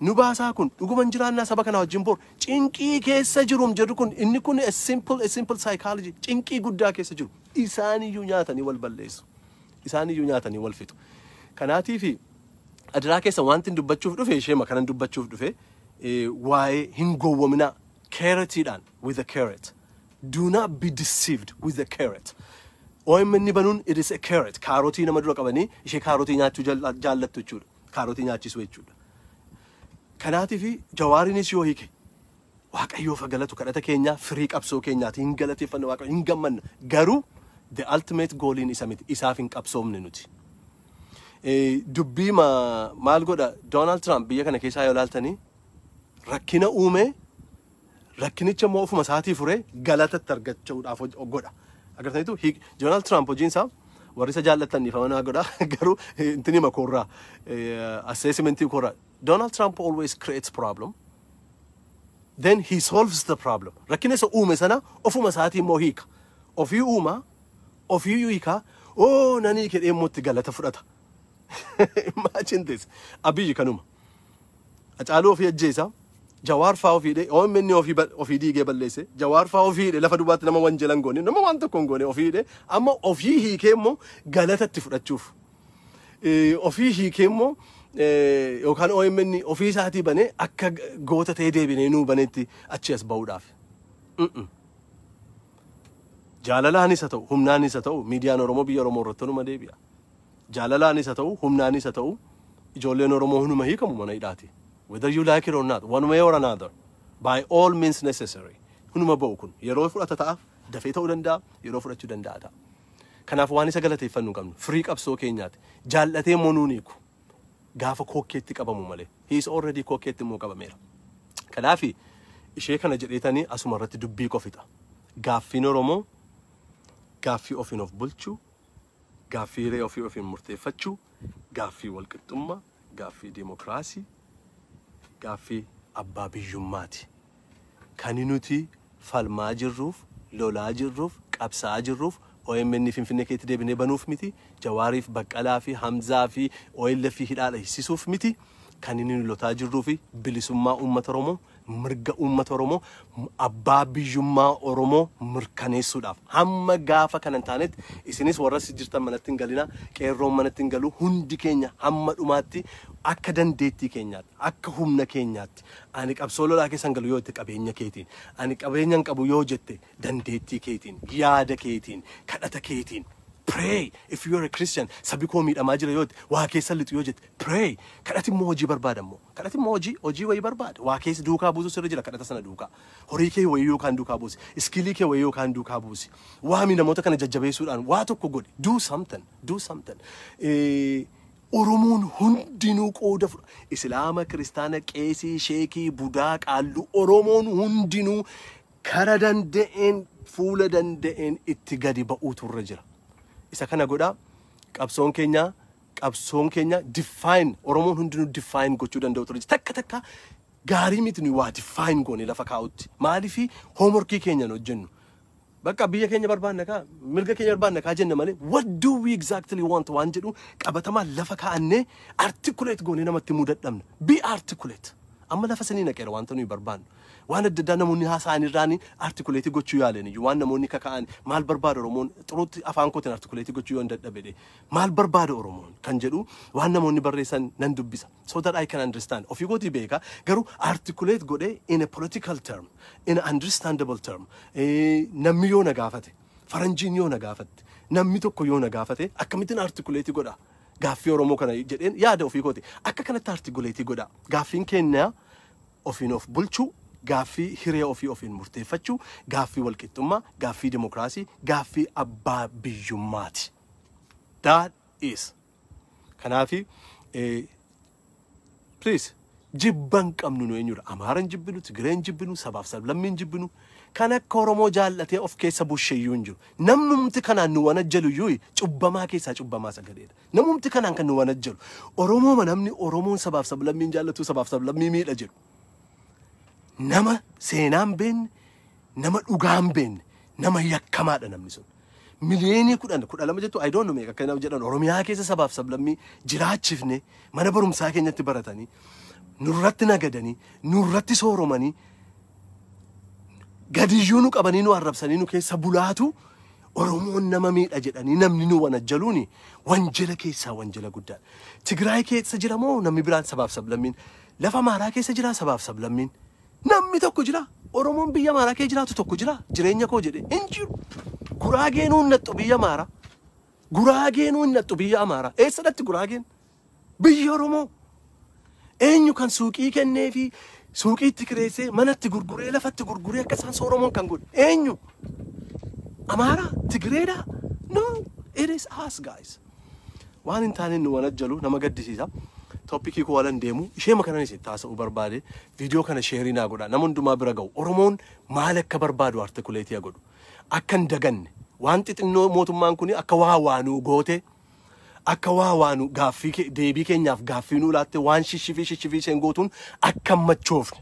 nu baasaa, kun dhuguman jiraannaa saba kana wajjin bor cinqii keessa jirum jedhu. Kun inni kun a simple psychology. Cinqii guddaa keessa jiru. Isaaniyyuu nyaatanii wal balleessu. Isaaniyyuu nyaatanii wal fixu. Kanaatiifi adiraa keessa wanti hin dubbachuuf dhufe, ishee kanan dubbachuuf dhufe, waa'ee hin gowwominaa carrotiidhaan, with a carrot. Do not be deceived with the carrot. OMN banuun, it is a carrot. Kaarotii nama dura qabanii ishee kaarotii nyaachuu jaallattu jechuudha. Kaarotii nyaachisuu jechuudha. Kanaatiifi Jawaariinis yoo hiike, Waaqayyoof haa galatu, kadhata keenyaa firii qabsoo keenyaati, hin galateeffanna Waaqayyo, hin gammanna. Garuu the ultimate goaliin isa miti, isaaf hin qabsoomne nuti. Dubbii maal godha Donald Trump biyya kana keessaa yoo ilaaltanii, rakkina uume, rakkinicha immoo ofuma isaatii furee galatatti argachuudhaaf godha. Agartaniitu, Donald Trump hojiin isaa, warri isa jaallattan dhiifama naa godha, garuu intini makoorraa, assessmentii koorraa, Donald Trump always creates problem, then he solves the problem. Rakkina isa uume sana ofuma isaatii immoo hiika. Ofii uumaa, ofii hiikaa, oo nanii hiike immoo itti galata fudhata. Imagine this. Abiyyi kanuma. Hacaaluu ofii ajjeesa. Jawaar faa ofii hidhe, OMN ofii diigee balleesse, Jawaar faa ofii hidhe, lafa dubaatti nama wanjala hin goone, nama waan tokko hin goone ofii hidhe, amma ofii hiikee immoo galatatti fudhachuuf. Ofii hiikee immoo yookaan OMN ofii isaatii banee akka goota ta'ee deebinee nuu banetti achi as ba'uudhaaf. Jaalalaanis haa ta'u, humnaanis haa ta'u, miidiyaan Oromoo biyya Oromoo irratti numa deebi'a. Jaalalaanis haa ta'u, humnaanis haa ta'u, ijoolleen Oromoo hunuma hiikamu mana hidhaati. Whether you like it or not, one way or another, by all means necessary. Hunuma ba'u kun yeroo fudhata ta'a, dafee ta'uu danda'a, yeroo fudhachuu danda'a ta'a. Kanaaf waan isa galateeffannu hin qabnu. Firii qabsoo keenyaati. Jaallatee immoo nuun hiiku. Gaafa kokkeetti qabamu malee. He is already kokkeetti immoo qabameera. Kanaafi ishee kana jedheetanii asuma irratti dubbii qofixa. Gaaffiin Oromoo gaaffii ofiin of bulchuu, gaaffii hiree ofii ofiin murteeffachuu, gaaffii walqixxummaa, gaaffii dimokiraasii, gaaffii abbaa biyyummaati. Kan nuti falmaa jirruuf, lolaa jirruuf, qabsaa'aa jirruuf OMN Finfinnee keessatti deebinee banuuf miti, Jawaariif, Baqqalaa fi Hamzaa fi OLF fi hidhaadha hiisisuuf miti. Kan inni nu lotaa jirruu fi bilisummaa uummata Oromoo, mirga uummata Oromoo, abbaa biyyummaa Oromoo mirkaneessuudhaaf. Hamma gaafa kana hin taanetti isinis warra as jirtan manatti hin galinaa, qeerroon manatti hin galu, hundi keenya hamma dhumaatti akka dandeettii keenyaatti, akka humna keenyaatti, ani qabsoo lolaa keessa hin galu yoo jette qabeenya keetiin, ani qabeenya hin qabu yoo jette dandeettii keetiin, yaada keetiin, kadhata keetiin. Pray if you are a Christian. Sabi koo miidhamaa jira yoo jette, waa keessa lixu yoo jette, pray. Kadhati immoo hojii barbaada immoo. Kadhati immoo hojii wayii barbaada. Waa keessa duukaa buusu sirra jira kadhata sana duukaa. Horii kee wayii yookaan duukaa buusi. Skillii kee wayii yookaan duukaa buusi. Waami namoota kana jajjabeessuudhaan waa tokko godhi. Do something. Do something. Oromoon hundinuu qooda fudha. Islaama, Kiristaana, Qeesii, Sheekii, Budaa, Qaalluu, Oromoon hundinuu kara danda'een, fuula danda'een itti gadi ba'uutu irra jira. Isa kana godhaa. Qabsoon keenya define Oromoon hundinuu define gochuu danda'u ture. Takka takka gaarii miti nuyi waa define goone lafa kaa'utti. Maaliifi homeworkii keenya hin hojjennu? Bakka biyya keenya barbaanna kaa, mirga keenya barbaanna kaa jenna malee, what do we exactly want waan jedhu qabatamaa lafa kaa'annee articulate goonee namatti himuu dadhabna. Be articulate. Amma lafa sanii naqeera wanta nuyi barbaannu. Waan adda addaa namoonni haasa'an irraan articulate gochuu yaalan iyyuu, waan namoonni kaka'an, maal barbaada Oromoon, xuruutti afaan kootiin articulate gochuu yoo hin dadhabede, maal barbaada Oromoon kan jedhu waan namoonni barreessan nan dubbisa. So that I can understand. Ofii kootii beeka, garuu articulate godhee in a political term, in a understandable term. Namni yoo na gaafate, faranjiin yoo na gaafatte, namni tokko yoo na gaafate, akkamittiin articulate godha gaaffii Oromoo kana jedheen yaada ofii kooti. Akka kanatti articulate godha. Gaaffiin keenya ofiin of bulchuu. Gaaffii hiree ofii ofiin murteeffachuu, gaaffii walqixxummaa, gaaffii dimokiraasii, gaaffii abbaa biyyummaati. That is. Kanaafi please, jibban qabnu nu eenyudha? Amaaran jibbinu, Tigireen jibbinu, sabaaf sablammiin jibbinu. Kan akka Oromoo jaallatee of keessa busheeyyuu hin jiru. Namnumti kanaan nu wanajjalu iyyuu cubbamaa keessaa cubbamaa sagaleedha. Namumti kanaan kan nu wanajjalu. Oromooma namni Oromoon sabaaf sablammiin jaallatu, sabaaf sablammii miidha jedhu. Nama seenaan beenne, nama dhugaan beenne, nama yakkamaadha namni sun. Miliyoonii 10, 12 jettu, I don't know meeqa akka nama jedhan, Oromiyaa keessa sabaaf sablammii jiraachifne, mana barumsaa keenyatti baratanii, nurratti nagadanii, nurratti sooromanii, gadiyyuu nu qabanii, nu arrabsanii, nu keessa bulaatu, Oromoon nama miidha jedhanii namni nu wanajjaluuni wanjala keessaa wanjala guddaadha. Tigraay keessa jira moo namni biraan sabaaf sablammiin? Lafa Amaaraa keessa jira sabaaf sablammiin? Namni tokko jira. Oromoon biyya Amaaraa keessa jiraatu tokko jira. Jireenya koo jedhe hin jiru. Guraageenuu hin naxxu biyya Amaaraa. Guraageenuu hin naxxu biyya Amaaraa. Eessa dhatti guraageen? Biyya Oromoo. Eenyu kan suuqii kennee fi suuqiitti kireessee, manatti gurguree, lafatti gurguree akka isaan sooromoon kan godhe? Eenyu? Amaaraa? Tigireedha? No, it is us, guys. Waan hin taane nu wanajjalu, nama gaddisiisa. Topicii koo walan deemu, ishee kanan isin taasisuu barbaade, viidiyoo kana share naa godha, nama hundumaa bira ga'u. Oromoon maal akka barbaadu articulate godhu. Akka hin daganne, waan xixinnoo mootummaan kun akka waa waanuu goote, akka waa waanu gaaffii deebii keenyaaf gaaffii nuu laatte, waan shishifii shishifii isheen gootuun akka hin machoofne.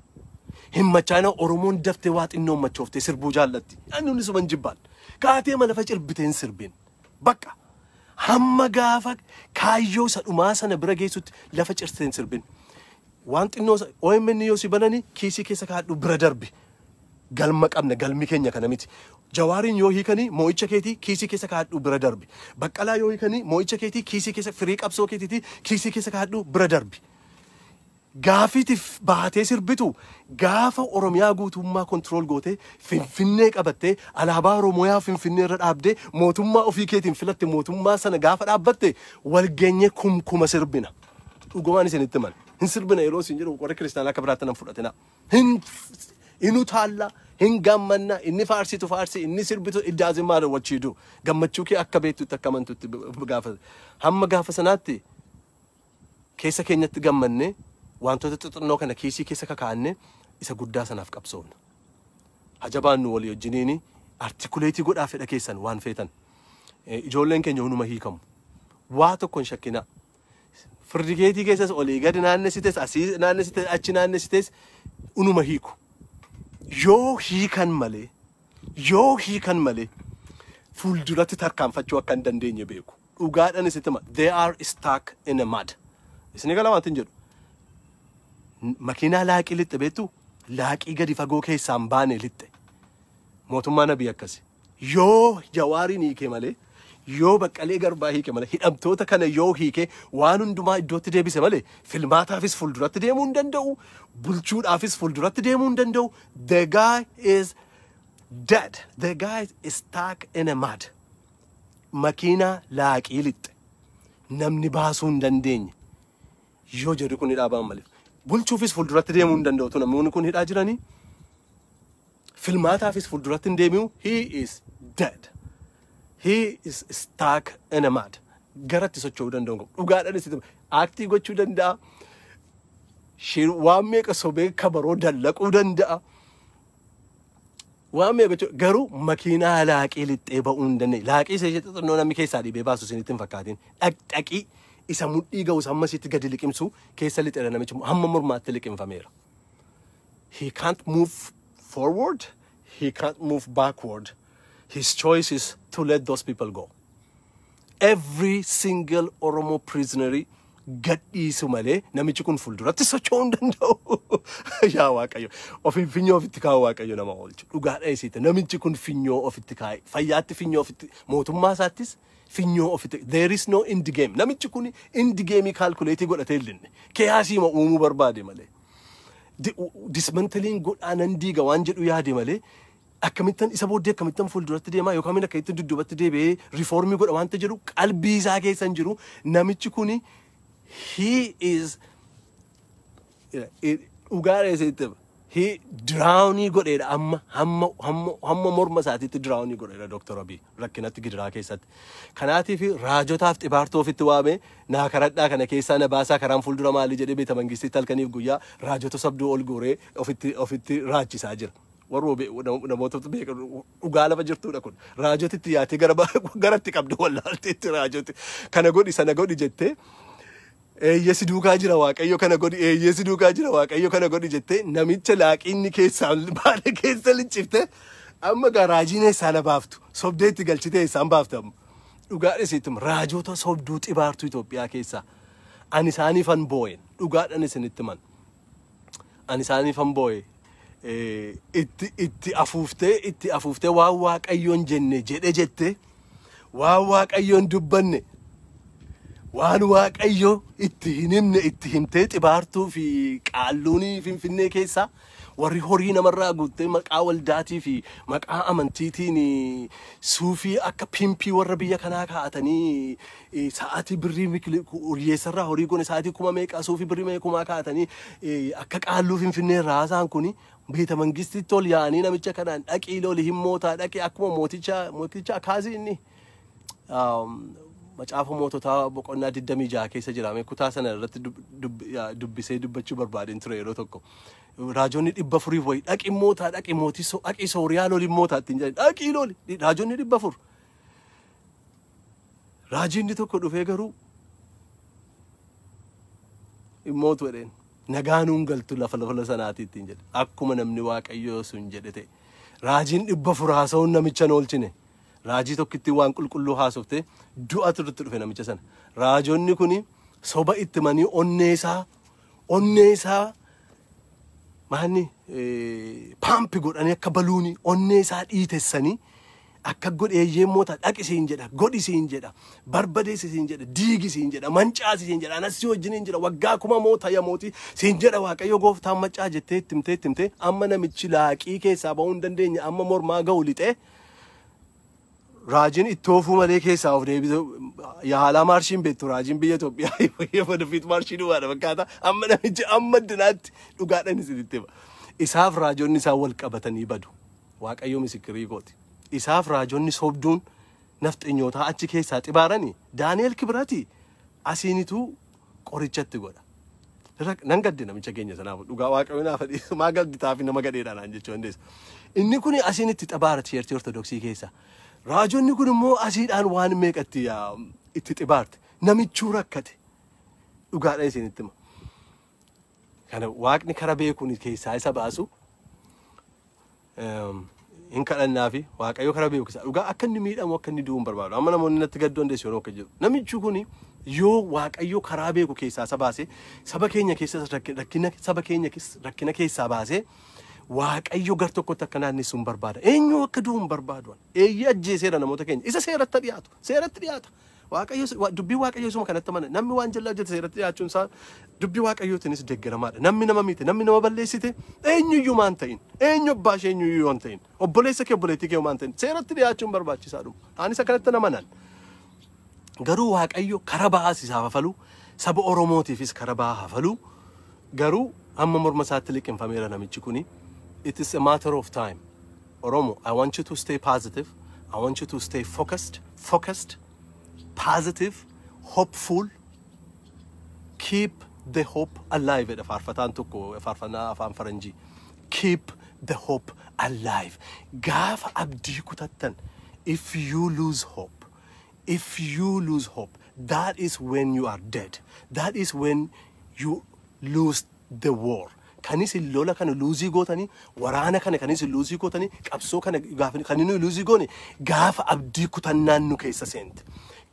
Hin machaa'ina. Oromoon daftee waa xinnoo machoofte sirbuu jaallatti. Inni suman jibbaan. Kaatee lafa cirbiteen sirbin. Bakka. Hamma gaafa kaayyoo isa dhumaa sana bira geessutti lafa cirteen sirbin. Waan xinnoo OMN yoo si banani, kiisii keessa kaadhu, bira darbi. Galma qabna, galmi keenya kana miti. Jawaariin yoo hiikanii moo'icha keetii, kiisii keessa kaadhu, bira darbi. Baqqalaa yoo hiikanii moo'icha keetii, kiisii keessa, firii qabsoo keetiitii, kiisii keessa kaadhu, bira darbi. Gaafiitiif baatee sirbitu gaafa Oromiyaa guutummaa control gootee, Finfinnee qabattee, alaabaa Oromiyaa Finfinnee irra dhaabdee, mootummaa ofii keetiin filatte, mootummaa sana gaafa dhaabbatte, walgeenyee kumkuma sirbina. Dhugumaan isinitti himan. Hin sirbina yeroo isin jedhu, warra kiristaanaa akka biraatti nan fudhatina. Hin inu taalla, hin gammanna, inni faarsitu faarsi, inni sirbitu, it doesn't matter what you do. Gammachuu kee akka beektutti, akka amantutti gaafa. Hamma gaafa sanaatti keessa keenyatti gammannee, wantoota xixinnoo kana kiisii keessa kakaa'annee, isa guddaa sanaaf qabsoofna. Hajabaannu walii wajjiniini articulate godhaa fedha keessan waan feetan. Ijoolleen keenya hunduma hiikamu. Waa tokko hin shakkinaa. Firdigeetii keessas olii gadi naannessites, asii naannessites, achi naannessites, unuma hiiku. Yoo hiikan malee, yoo hiikan malee fuulduratti tarkaanfachuu akka hin dandeenye beeku. Dhugaadhaan isitti hima. They are stuck in a mud. Isin gala wanti hin jedhu. Makiinaa laaqii lixxe beektu, laaqii gadi fagoo keessaan baane lixxe. Mootummaan Abiy akkasi. Yoo Jawaariin hiike malee, yoo Baqqalee Garbaa hiike malee, hidhamtoota kana yoo hiike, waan hundumaa iddootti deebise malee, filmaataafis fuulduratti deemuu hin danda'u, bulchuudhaafis fuulduratti deemuu hin danda'u. The guy is dead. The guy is stuck in a mud. Makiinaa laaqii lixxe. Namni baasuu hin dandeenye. Yoo jedhu kun hidhaa ba'an malee. Bulchuufis fuulduratti deemuu hin danda'u. Namoonni kun hidhaa jiranii. Filmaataafis fuulduratti hin deemi'u. He is dead. He is stuck in a mud. Garatti socho'uu danda'u hin qabu. Dhugaadhaan isitti act gochuu danda'a. Waan meeqa sobee kabaroo dallaquu danda'a. Waan meeqa gochuu, garuu makiinaa laaqii lixxee ba'uu hin dandeenye. Laaqii isa ishee xixinnoo namni keessaa dhiibee baasu isinitti hin fakkaatin. Dhaqdhaqii isa mudhii ga'us hamma isitti gadi liqimsu keessa lixeera, namichi hamma mormaatti liqimfameera. He can't move forward. He can't move backward. His choice is to let those people go. Every single Oromo prisoner gadhiisu malee namichi kun fuulduratti socho'uu hin danda'u. Yaa Waaqayyo, ofiin finyoo ofitti kaa'u, Waaqayyo nama oolchu. Dhugaadha isiite, namichi kun finyoo ofitti kaa'e. Fayyaatti finyoo ofitti, mootummaa isaattis finyoo ofitti. There is no end game. Namichi kun end game calculate godhatee illinne. Chaosii uumuu barbaade malee. Dismantling godhaa, nan diiga waan jedhu yaade malee, akkamittan isa booddee akkamittan fuulduratti deemaa yookaan akkamittan dudduubatti deebi'ee reform godha waanta jedhu qalbii isaa keessa hin jiru. Namichi kuni, he is, dhugaadha isitti hima. He drownii godheedha amma hamma hamma hamma morma isaatiitti drownii godheedha Dr. Abiy rakkinatti, gidiraa keessatti. Kanaatiif raajotaaf xibaartuu ofitti waamee, naa karadhaa, kana keessaa na baasaa, karaan fuuldura maalii jedhee beeta mangistitti halkaniif guyyaa raajota sabduu ol guuree ofitti raachisaa jira. Warra namoota beekan, dhugaa lafa jirtudha kun. Raajoti itti yaatee garatti qabdu wallaalteetti raajoti. Kana godhi, sana godhi jettee, eeyyee si duukaa jira Waaqayyo, kana godhi, eeyyee si duukaa jira Waaqayyo, kana godhi jettee namicha laaqinni keessaan baale keessa liccifte. Amma gaa raajiin eessaa na baaftu? Sobdee itti galchite, eessaan baaftu amma? Dhugaadha isittum, raajota sobduu xibaartuu Itoophiyaa keessaa ani isaaniifan boo'en. Dhugaadhaan isinitti man, ani isaaniifan boo'e. Itti afuuftee, itti afuuftee, waan Waaqayyoon jenne jedhe jette, waan Waaqayyoon dubbanne, waan Waaqayyo itti hin himne itti himtee, xibaartuu fi qaalluunii Finfinnee keessaa warri horii namarraa guuttee maqaa waldaatii fi maqaa amantiitiin suufii akka pimpii warra biyya kanaa kaa'atanii, sa'aatii birrii hiyyeessarraa horii goone, sa'aatii kuma meeqaa suufii birrii meeqa kumaa kaa'atanii, akka qaalluu Finfinnee irraa haasa'an kuni beeta mangistitti ol yaa'anii namicha kanaan dhaqii loli, himmootaa, dhaqii akkuma mooticha Akaazii inni Macaafa Moototaa boqonnaa 26 keessa jira. Mee kutaa sana irratti dubbisee dubbachuu barbaadeen ture yeroo tokko. Raajonni 400f wayi dhaqi mootaa, dhaqi mootii, dhaqi Sooriyaa loli, mootaa ittiin jedhan, dhaqii loli, raajonni 400. Raajiin tokko dhufee garuu hin mootu jedheen. Nagaa nuun galtu lafa sanaati ittiin jedhe. Akkuma namni Waaqayyoo sun jedhe ta'e. Raajiin 400 haasa'uun namicha hin oolchine. Raajii tokkitti waan qulqulluu haasofte du'atu irratti dhufe namicha sana. Raajonni kuni soba itti manii onnee isaa maanni pump godhanii, akka baluuni onnee isaa dhiitessanii, akka godheeyyee moota, dhaqi siin jedha, godhi siin jedha, barbadeessi siin jedha, diigi siin jedha, mancaasi siin jedha, anas si wajjiniin jira, waggaa 1000 moota ya mootii siin jedha Waaqayyo gooftaan maccaa jettee itti himtee, itti himtee, amma namichi laaqii keessaa ba'uu hin dandeenye, amma mormaa ga'u lixee, raajiin itti oofuu malee keessaa of deebisuu yaalaa maarshiin beektu. Raajiin biyya Itoophiyaa ወደፊት maarshii duwwaadha fakkaata. Amma namichi amma dinaatti, dhugaadhaan isinitti hima. Isaaf raajonni isaa wal qabatanii badu. Waaqayyo misikirii kooti. Isaaf raajonni sobduun nafxenyootaa achi keessaa xibaaranii Daani'el Kibrati asiinituu qorichatti godha. Nan gadde namicha keenya sanaaf, dhugaa Waaqayyo naaf dhiisu, maa gadditaafi nama gadheedha naan jechuu dandeessa. Inni kun asiin itti xabaara churchii Ortodoksii keessa. Raajonni kun immoo asiidhaan waan meeqatti itti xibaarte. Namichuu rakkate. Dhugaadha isinitti hima. Kana Waaqni kara beekuun keessaa isa baasu hin kadhannaafi, Waaqayyo kara beeku isaa dhugaa akka inni miidhamu, akka inni du'u hin barbaadu. Amma namoonni natti gadduu dandeessu yeroo akka jedhu. Namichi kun yoo Waaqayyo karaa beeku keessaa isa baase, saba keenya keessa rakkina, saba keenya rakkina keessaa baase, Waaqayyo gar tokkotti akka naannessu hin barbaada. Eenyu akka du'u hin barbaadu. Eeyyee, ajjeeseera namoota keenya. Isa seeratti dhiyaatu. Seeratti dhiyaata. Waaqayyo dubbii Waaqayyo isuma kanatti amana. Namni waan jallaa hojjete seeratti dhiyaachuun isaa dubbii Waaqayyootiinis deeggaramaadha. Namni nama miite, namni nama balleessite, eenyuyyuu maan ta'in, eenyu abbaa ishee eenyuyyuu yoo hin ta'in, obboleessa kee, obboleettii kee maan ta'in, seeratti dhiyaachuun barbaachisaadhuma. Anis akkanatti nama. Garuu Waaqayyo kara ba'aas isaaf hafalu, saba Oromootiifis kara ba'aa hafalu. Garuu amma morma isaatti liqimfameera namichi kuni. It is a matter of time. Oromo, I want you to stay positive. I want you to stay focused, focused, positive, hopeful. Keep the hope alive jedha faarfataan tokko, faarfannaa afaan Faranjii. Keep the hope alive. Gaafa abdii kutattan, if you lose hope, if you lose hope, that is when you are dead. That is when you lose the war. Kan isin lola kana lose gootanii, waraana kana kan isin lose gootanii, qabsoo kana gaafa kan inni lose goone gaafa abdii kutannaan nu keessa seente.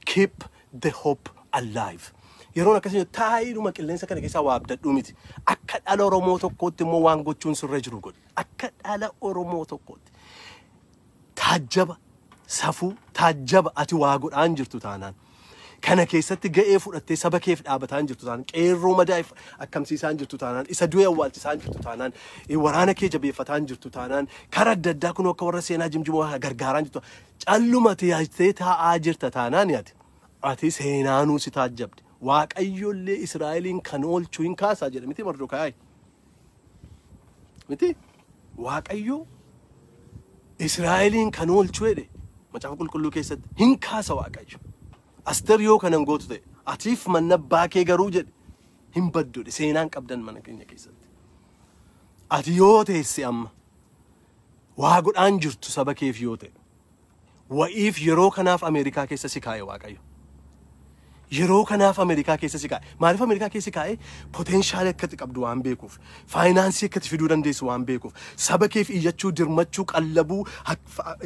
Keep the hope alive. Yeroon akkasii taayiidhuma qilleensa kana keessaa waa abdadhuu miti. Akka dhala Oromoo tokkootti immoo waan gochuun sirra jiru godhi. Akka dhala Oromoo tokkootti. Taajjaba safuu, taajjaba ati waa godhaan jirtu taanaan. Kana keessatti ga'ee fudhattee saba keef dhaabataan jirtu taanaan, qeerroo madaa'eef akkamsiisaan jirtu taanaan, isa du'e awwaalchisaan jirtu taanaan, waraana kee jabeeffataan jirtu taanaan, karaa adda addaa kun akka warra seenaa jimjimoo gargaaraan jirtu, calluma tiyaattee taa'aa jirta taanaan, yaati. Ati seenaanuu si taajjabde. Waaqayyollee Israa'eliin kan oolchu hin kaasaa jedhe miti Mardokaayi. Miti Waaqayyo Israa'eliin kan oolchu jedhe Macaafa Qulqulluu keessatti hin kaasa Waaqayyo. Aster yoo kanan gootu ta'e, atiif manna abbaa kee garuu jedhe hin baddu, seenaan qabdan mana keenya keessatti. Ati yoo teesse amma waa godhaan jirtu saba keef yoo ta'e, wa'iif yeroo kanaaf Ameerikaa keessa si kaa'e Waaqayyo. Yeroo kanaaf Ameerikaa keessa si kaa'e. Maaliif Ameerikaa keessa si kaa'e? Potential akkati qabdu waan beekuuf, finance akkati fiduu dandeessu waan beekuuf, saba keef iyyachuu, dirmachuu, qallabuu,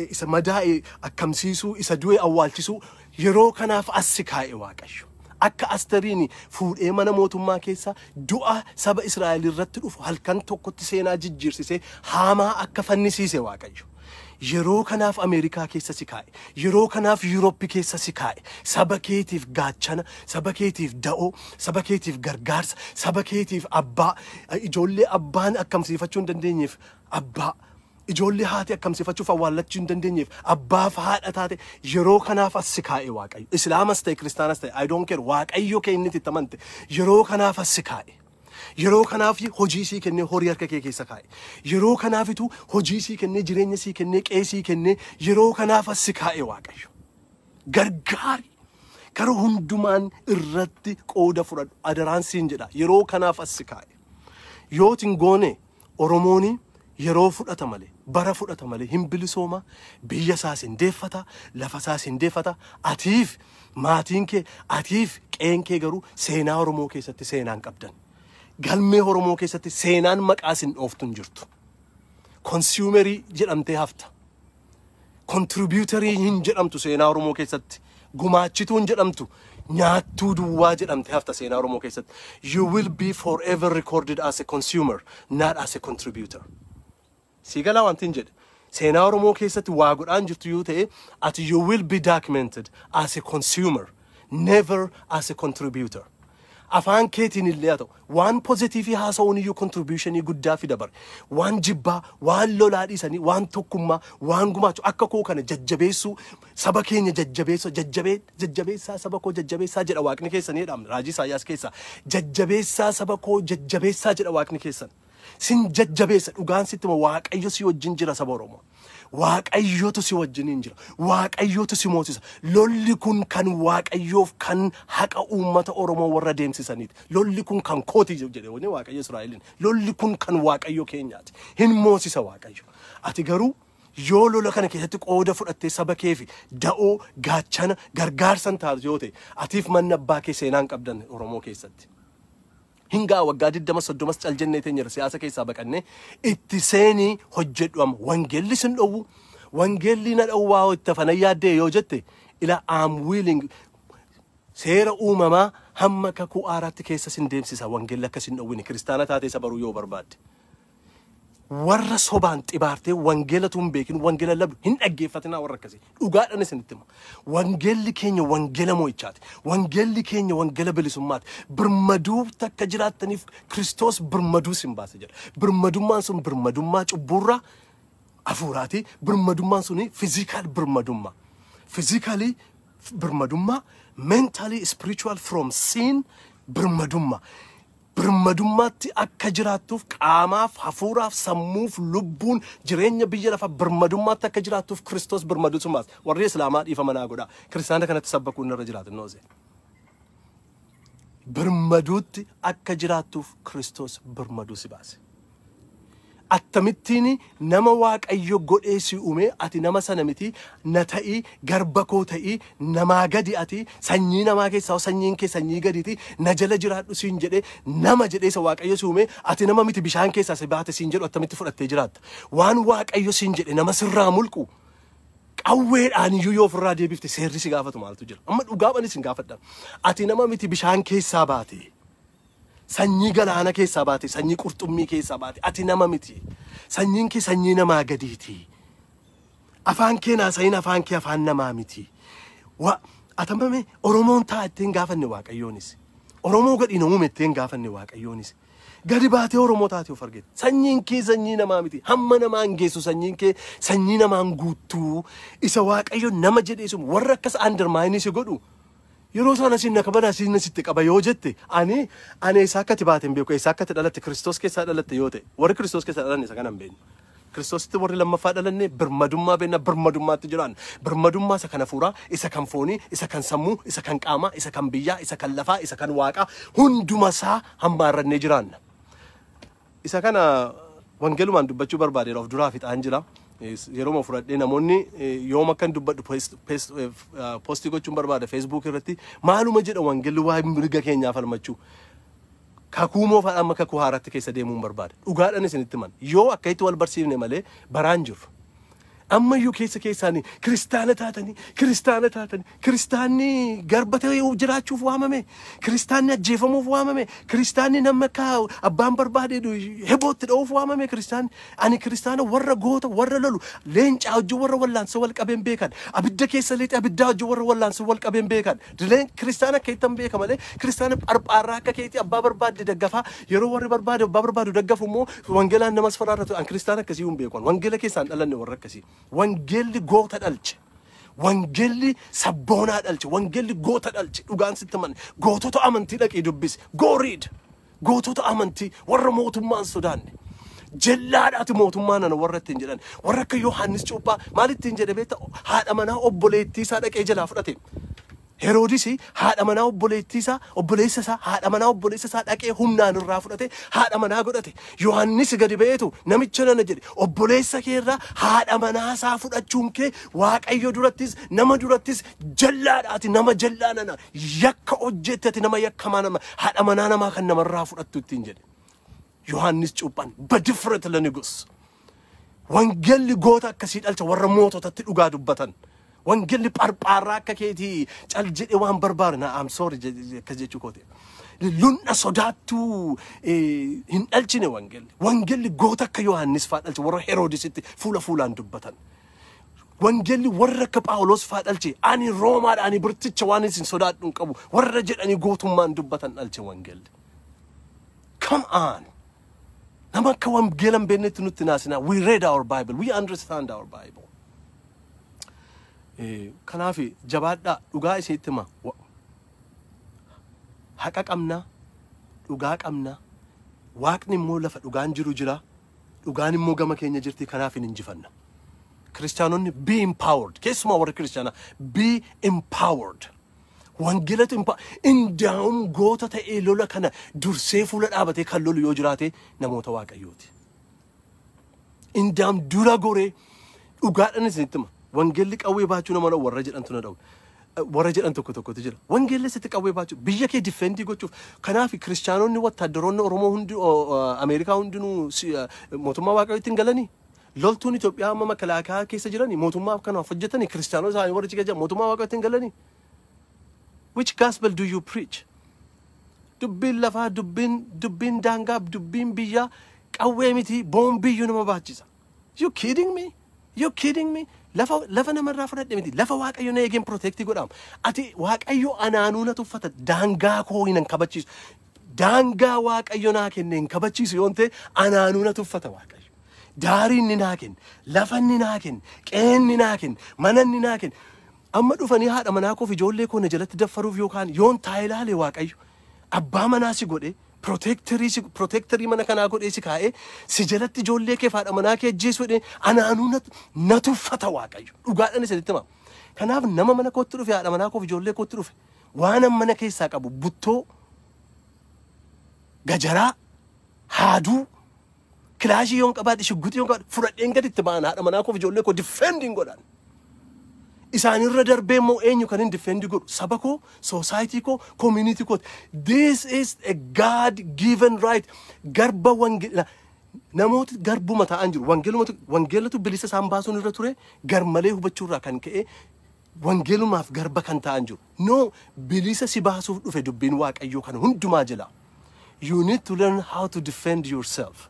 isa madaa'e akkamsiisuu, isa du'e awwaalchisuu, yeroo kanaaf as si kaa'e Waaqayyo. Akka Asteriin fuudhee mana mootummaa keessa du'a saba Israa'el irratti dhufu halkan tokkotti seenaa jijjiirsisee Haamaa akka fannisiise Waaqayyo. Yeroo kanaaf Ameerikaa keessa si kaa'e. Yeroo kanaaf Yuurooppii keessa si kaa'e. Saba keetiif gaachana, saba keetiif da'oo, saba keetiif gargaarsa, saba keetiif abbaa, ijoollee abbaan akkamsiifachuu hin dandeenyeef abbaa. Ijoollee haati akkamsiifachuuf awwaallachuu hin dandeenyeef abbaaf haadha taate, yeroo kanaaf as si kaa'e Waaqayyo. Islaamas ta'e Kiristaanas ta'e, I don't care, Waaqayyo kee inni itti amante yeroo kanaaf as si kaa'e. Yeroo kanaaf hojii sii kennee horii harka kee keessa kaa'e. Yeroo kanaafitu hojii sii kennee, jireenya sii kennee, qe'ee sii kennee, yeroo kanaaf as si kaa'e Waaqayyo. Gargaari. Kara hundumaan irratti qooda fudhadhu. Adaraan siin jedha. Yeroo kanaaf as si kaa'e. Yootiin goone, Oromooni yeroo fudhata malee, bara fudhata malee hin bilisooma, biyya isaas hin deeffata, lafa isaas hin deeffata. Atiif maatiin kee, atiif qe'een kee garuu seenaa Oromoo keessatti seenaan qabdan. Galmee Oromoo keessatti seenaan maqaa isin dhooftu hin jirtu. Consumer jedhamtee hafta. Contributor hin jedhamtu seenaa Oromoo keessatti. Gumaachituu hin jedhamtu. Nyaattuu duwwaa jedhamte hafta seenaa Oromoo keessatti. You will be forever recorded as a consumer, not as a contributor. Sii galaa wanti hin jedhe. Seenaa Oromoo keessatti waa godhaan jirtu yoo ta'e, ati you will be documented as a consumer, never as a contributor. Afaan keetiin illee haa ta'u, waan positive haasa'uun iyyuu contribution guddaa fida bare. Waan jibbaa, waan lolaa dhiisanii, waan tokkummaa, waan gumaachuu akka koo kana jajjabeessuu, saba keenya jajjabeessuu, jajjabeessaa saba koo jajjabeessaa jedha Waaqni keessan jedhama raajii Isaayyaas keessaa. Jajjabeessaa saba koo jajjabeessaa jedha Waaqni keessan. Sin jajjabeessa, dhugaan sitti hima, Waaqayyo si wajjin jira, saba Oromoo. Waaqayyotu si wajjiniin jira. Waaqayyotu si moosisa. Lolli kun kan Waaqayyoof kan haqa uummata Oromoo warra deemsisaniiti. Lolli kun kan kooti jedhe wani Waaqayyo Israa'eliin. Lolli kun kan Waaqayyo keenyaati. Hin moosisa Waaqayyo. Ati garuu yoo lola kana keessatti qooda fudhattee saba kee fi da'oo, gaachana, gargaarsan taatu yoo ta'e, atiif manni abbaa kee seenaan qabdan Oromoo keessatti. Hingaa waggaa 20 30s cal jennee teenyera siyaasa keessaa baqannee. Itti seenii hojjedhu amma. Wangeelli sin dhowwu, wangeelli na dhowwaa itti hafana yaaddee yoo jette, ila am willing, seera uumamaa hamma kakuu haaraatti keessa sin deemsisa wangeelli akka sin dhowwine, kiristaana taatee isa baruu yoo barbaadde. Warra sobaan xibaartee wangeela tun beekin wangeela labdu hin dhaggeeffatinaa warra akkasii. Dhugaadhaan isinitti hima. Wangeelli keenya wangeela mo'ichaati. Wangeelli keenya wangeela bilisummaati. Birmaduu takka jiraattaniif Kiristoos birmaduu sin baase jedha. Birmadummaan sun birmadummaa cubburraa hafuuraati. Birmadummaan suni physical birmadummaa. Physically birmadummaa, mentally, spiritual from sin birmadummaa. Birmadummaatti akka jiraattuuf, qaamaaf, hafuuraaf, sammuuf, lubbuun jireenya biyya lafa birmadummaatti akka jiraattuuf Kiristoos birmaduu sun baase. Warri Islaamaa dhiifama naa godhaa. Kiristaana kanatti sabbakuun irra jiraatu nooze. Birmaduutti akka jiraattuuf Kiristoos birmaduu si baase. Akkamittiin nama Waaqayyo godhee si uume, ati nama sana miti, na ta'ii, garba koo ta'ii, namaa gadi, ati sanyii namaa keessaa sanyiin kee sanyii gadiiti, na jala jiraadhu siin jedhee, nama jedhee isa Waaqayyo si uume, ati nama miti, bishaan keessaa si baate siin jedhu attamitti fudhattee jiraatta? Waan Waaqayyo siin jedhe nama sirraa mulqu qawweedhaan iyyuu yoo ofirraa deebifte seerri si gaafatu maaltu jira? Amma dhugaadhaan isin gaafadha. Ati nama miti, bishaan keessaa baate. Sanyii galaana keessaa baate, sanyii qurxummii keessaa baate, ati nama miti. Sanyiin kee sanyii namaa gadiiti. Afaan kee naasayin, afaan kee afaan namaa miti. Wa atamame Oromoon ta'a ittiin gaafanne Waaqayyoonis. Oromoo gadi na uume ittiin gaafanne Waaqayyoonis. Gadi baatee Oromoo taatee of argite. Sanyiin kee sanyii namaa miti. Hamma namaan geessu sanyiin kee sanyii namaan guuttuu. Isa Waaqayyo nama jedhee sun warra akkas undermine si godhu. Yeroo isaan asiin na kabala, asiin sitti qaba yoo jette, ani eessaa akka ati baate hin beeku, eessaa akka ati dhalatte. Kiristoos keessaa dhalatte yoo ta'e, warri Kiristoos keessaa dhalanne isa kana hin beeknu. Kiristoositti warri lammaffaa dhalanne birmadummaa beekna, birmadummaatti jiraan. Birmadummaa isa kan hafuuraa, isa kan foonii, isa kan sammuu, isa kan qaamaa, isa kan biyyaa, isa kan lafaa, isa kan waaqaa, hunduma isaa hammaarrannee jiraanna. Isa kana wangeelumaan dubbachuu barbaadeera, of duraa fixaan jira. Yeroo fudhadhee namoonni yoom akkan dubbadhu post gochuun barbaada Facebook irratti. Maaluma jedha wangeelli waa'ee mirga keenyaa falmachuu? Kakuu moofaa amma kakuu haaraatti keessa deemuun barbaada. Dhugaadhaan isinitti himan. Yoo akka itti wal barsiifne malee baraan jirru. Ammayyuu keessa keessaanii kiristaana taatanii, kiristaana taatanii, kiristaanni garba ta'ee jiraachuuf waamame, kiristaanni ajjeefamuuf waamame, kiristaanni nama akka abbaan barbaade hebootti dha'uuf waamame. Kiristaanni, ani kiristaana warra goota, warra lolu, leencaa wajjin warra wallaansoo wal qabeen beekan, abidda keessa leexee abiddaa wajjin warra wallaansoo wal qabeen beekan. Kiristaana akka ittan beeka malee kiristaana pharphaarraa akka keetii abbaa barbaadde daggafaa, yeroo warri barbaade abbaa barbaadu daggafu immoo wangeelaan namas faraarratu, an kiristaana akkasii hin beeku. Wangeela keessaan dhalanne warra akkasii. Wangeelli goota dhalche. Wangeelli sabboonaa dhalche. Wangeelli goota dhalche. Dhugaan sitti manne. Gootota amantii dhaqii dubbisi. Go read. Gootota amantii warra mootummaan sodaanne. Jellaadhaati mootummaa nana warra ittiin jedhan. Warra akka Yohaannis Cuuphaa maal ittiin jedhe beekta? Haadha manaa obboleettii isaa dhaqee jalaa fudhate. Heroodis haadha manaa obboleettii isaa, obboleessa isaa, haadha manaa obboleessa isaa dhaqee humnaan irraa fudhate, haadha manaa godhate. Yohaannis gadi ba'eetu namicha nana jedhe, obboleessa kee irraa haadha manaa isaa fudhachuun kee Waaqayyo durattis nama durattis jallaadhaati, nama jallaa nana, yakka hojjette, ati nama yakkamaa, nama haadha manaa namaa kan namarraa fudhattu ittiin jedhe. Yohaannis Cuuphaan በድፍረት ለንጉስ. Wangeelli goota akkasii dhalcha, warra moototatti dhugaa dubbatan. Wangeelli pharphaarraa akka keetii cal jedhe waan barbaadu na, I'm sorry, akkas jechuu kooti. Lunna sodaattuu hin dhalchine wangeelli. Wangeelli goota akka Yohaannis faa dhalche, warra Heroodisitti fuula fuulaan dubbatan. Wangeelli warra akka Phaawulos faa dhalche, ani Roomaadha, ani birticha, waan isin sodaadhu hin qabu warra jedhanii gootummaan dubbatan dhalche wangeelli. Come on. Nama akka wangeela hin beeknetti nutti naasinaa. We read our Bible. We understand our Bible. Kanaaf jabaadhaa, dhugaa isinitti hima. Haqa qabnaa, dhugaa qabnaa. Waaqni immoo lafa dhugaan jiru jira. Dhugaan immoo gama keenya jirti, kanaaf hin injifanna. Kiristaanonni, be empowered. Keessumaa warri kiristaanaa, be empowered. Wangeelatu indaa'um goota ta'ee lola kana dursee fuula dhaabatee kan lolu yoo jiraate namoota Waaqayyooti. Indaa'um dura goree, dhugaadhaan isinitti hima. Wangeelli qawwee baachuu nama dhowwa warra jedhantu na dhowwa. Warra jedhan tokko tokkotu jira. Wangeelli sitti qawwee baachuu biyya kee defend gochuuf. Kanaaf kiristaanonni wattaaddaroonni Oromoo hundi Ameerikaa hundinuu mootummaa Waaqayyootti hin galanii. Loltuun Itoophiyaa amma makalaakaa keessa jiranii mootummaa kanaaf hojjetanii, kiristaanota isaanii warra achi jiran mootummaa Waaqayyootti hin galanii. Which gospel do you preach? Dubbiin lafaa, dubbiin daangaa, dubbiin biyyaa qawwee miti, boombiyyuu nama baachisa. You kidding me? You kidding me? Lafa namarraa fudhadhe miti. Lafa Waaqayyo na eegeen protect godhaam. Ati Waaqayyo anaanuu na tuffata, daangaa koo hin kabachiisu. Daangaa Waaqayyo naa kenne hin kabachiisu yoon ta'e, anaanuu na tuffata Waaqayyo. Daarii inni naa kenne, lafa inni naa kenne, qe'ee inni naa kenne, mana inni naa kenne. Amma dhufanii haadha manaa koof ijoollee koo na jalatti daffaruuf yookaan yoon taa'ee ilaale, Waaqayyo abbaa manaa si godhe, protector mana kanaa godhee si kaa'ee, si jalatti ijoollee kee fi haadha manaa kee ajjeessu jedhee, anaanuu na tuffata Waaqayyo. Dhugaadhaan isinitti hima. Kanaaf nama mana kootti dhufe, haadha manaa koof ijoollee kootti dhufe, waan mana keessaa qabu, buttoo, gajaraa, haaduu, kilaashii yoon qabaadhe, shugguxii yoon qabaadhe, fudhadheen gaditti ba'an, haadha manaa koof ijoollee koo defend godhan. Isaanirra darbee immoo eenyu kan hin defend godhu? Saba koo, society koo, community koo. This is a God given right. Garba wangeela namooti garbuma ta'an jiru. Wangeelumatu, wangeelatu bilisa isaan baasuun irra ture, gar malee hubachuurraa kan ka'e wangeelumaaf garba kan ta'an jiru. No, bilisa si baasuuf dhufe dubbiin Waaqayyoo kan hundumaa jira. You need to learn how to defend yourself.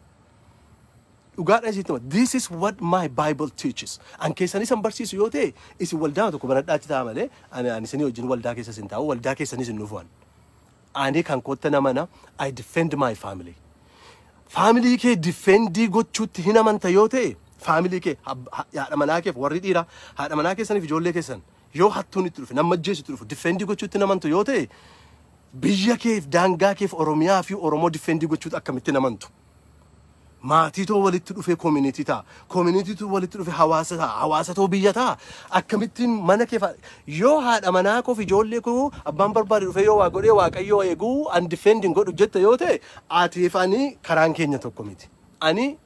Dhugaadha isitti hima. This is what my Bible teaches. An keessanis an barsiisu yoo ta'e, isin waldaa tokko banadhaachi ta'a malee ani isinii wajjin waldaa keessa isin taa'u, waldaa keessanis hin dhufu. Ani kan kootta namana, I defend my family. Family kee defend gochuutti hin amanta yoo ta'e, family kee, haadha manaa keef, warri dhiiraa haadha manaa keessaniif ijoollee keessan Yoo hattuun itti dhufe, nama ajjeesu itti dhufu, defend gochuutti namantu yoo ta'e, biyya keef, daangaa keef, Oromiyaa fi Oromoo defend gochuutti akkamitti namantu? Maatiitoo walitti dhufee community ta'a. Communitytu walitti dhufe hawaasa ta'a. Hawaasatoo biyya ta'a. Akkamittiin mana kee yoo haadha manaa koo fi ijoollee koo abbaan barbaade dhufee yoo waa godhee Waaqayyoo eeguu an defending godhu jette yoo ta'e, atiif ani karaan keenya tokko miti. Ani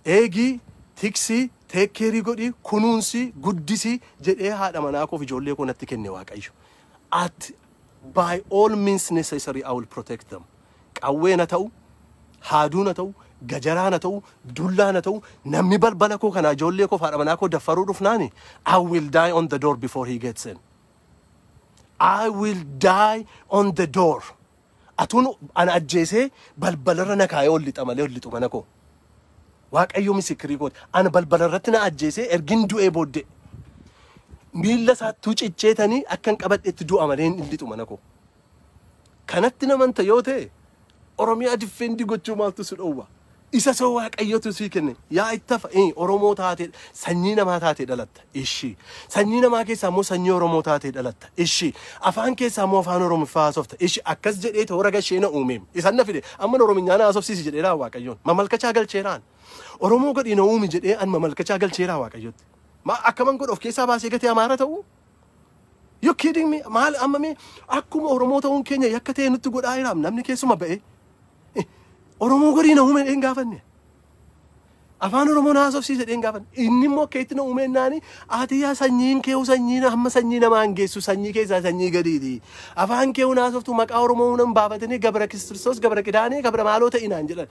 eegii, tiksii, take care godhii, kunuunsii, guddisii jedhee haadha manaa koo fi ijoollee koo natti kenne Waaqayyo. At by all means necessary I will protect them. Qawwee na ta'u, haaduu na ta'u, gajaraa na ta'u, dullaa na ta'u, namni balbala koo kana ijoollee koo, haadha manaa koo daffaruu dhufnaani, I will die on the door before he gets in. I will die on the door. Atuun ana ajjeesee balbalarra na kaayee ol lixa malee ol lixu mana koo. Waaqayyo misikirii kooti. Ana balbalarratti na ajjeesee ergin du'ee booddee. Miilla isaattuu cicceetanii akkan qabadhetti du'a malee hin lixu mana koo. Kanatti namanta yoo ta'e, Oromiyaa defend gochuu maaltu si dhowwa? Isa soo Waaqayyotu sii kenne. Yaa ittafa Oromoo taatee, sanyii namaa taatee dhalatta. Ishii. Sanyii namaa keessaa immoo sanyii Oromoo taatee dhalatta. Ishii. Afaan keessaa immoo afaan Oromiffaa haasofta. Ishii. Akkas jedhee toora gashee na uumeem. Isan na fide. Amma Oromiyaa na haasofsiisi jedheeraa Waaqayyoon. Mamalkachaa galcheeraan. Oromoo godhii na uumi jedhee an mamalkachaa galcheeraa Waaqayyotti. Ma akkaman godha, of keessaa baasee gatee Amaara ta'uu? You kidding me? Maal amma mee akkuma Oromoo ta'uun keenya yakka ta'e nutti godhaa jiraam namni keessuma ba'e. Oromoo godhii na uume hin gaafanne. Afaan Oromoo na haasofsiise hin gaafanne. Inni immoo akka itti na uume naani ati yaa sanyiin kee sanyii hamma sanyii namaa hin geessu, sanyii keessaa sanyii gadiiti. Afaan kee na haasoftu, maqaa Oromoo nan baafatanii gabra Kiristoos, gabra Qidaanee, gabra maaloo ta'inaan jedhan.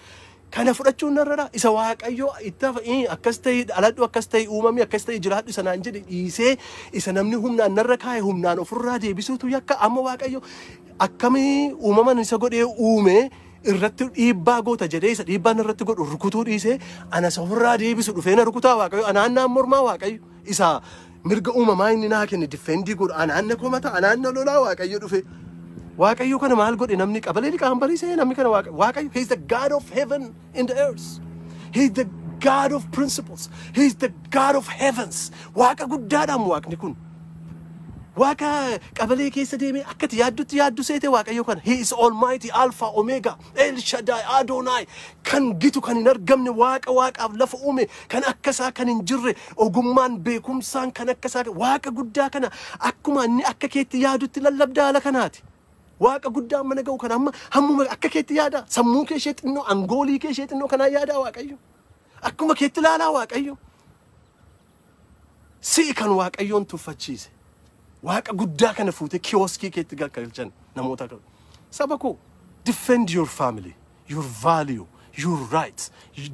Kana fudhachuun narra isa Waaqayyo itti akkas ta'e dhaladhu, akkas ta'e uumami, akkas ta'e jiraadhu isa naan jedhe dhiisee isa namni humnaan narra kaa'e humnaan ofirraa deebisuutu yakka. Amma Waaqayyo akkamii uumaman isa godhee uume irratti dhiibbaa goota jedhee isa dhiibbaan irratti godhu rukutuu dhiisee ana isa ofirraa deebisu dhufee na rukutaa Waaqayyo? Anaan naan mormaa Waaqayyo isa mirga uumamaa inni naa kenne defend godhu anaan na komata, anaan na lolaa Waaqayyo dhufe? Waaqayyo kana maal godhe namni qabalee liqaan bariisee namni kana? Waaqayyo, he is the God of heaven and the earth. He is the God of principles. He is the God of heavens. Waaqa guddaadhaan Waaqni kun. Waaqa qabalee keessa deemee akka ati yaaddutti yaaddu seete Waaqayyo kana. He is Almighty, Alpha, Omega, El Shaddai, Adonai. Kan gitu kan hin argamne, Waaqa Waaqaaf lafa uume, kan akka isaa kan hin jirre, ogummaan beekumsaan kan akka isaa Waaqa guddaa kana akkuma inni akka keetti yaadutti lallabdaa haala kanaati. Waaqa guddaa mana ga'u kana amma hammuma akka keetti yaada. Sammuu kee ishee xinnoo, angoolii kee ishee xinnoo kanaa yaadaa Waaqayyo? Akkuma keetti ilaalaa Waaqayyo? Si'i kan Waaqayyoon tuffachiise. Waaqa guddaa kana fuutee kioskii keetti galchan namoota kana. Saba koo, defend your family, your value, your rights,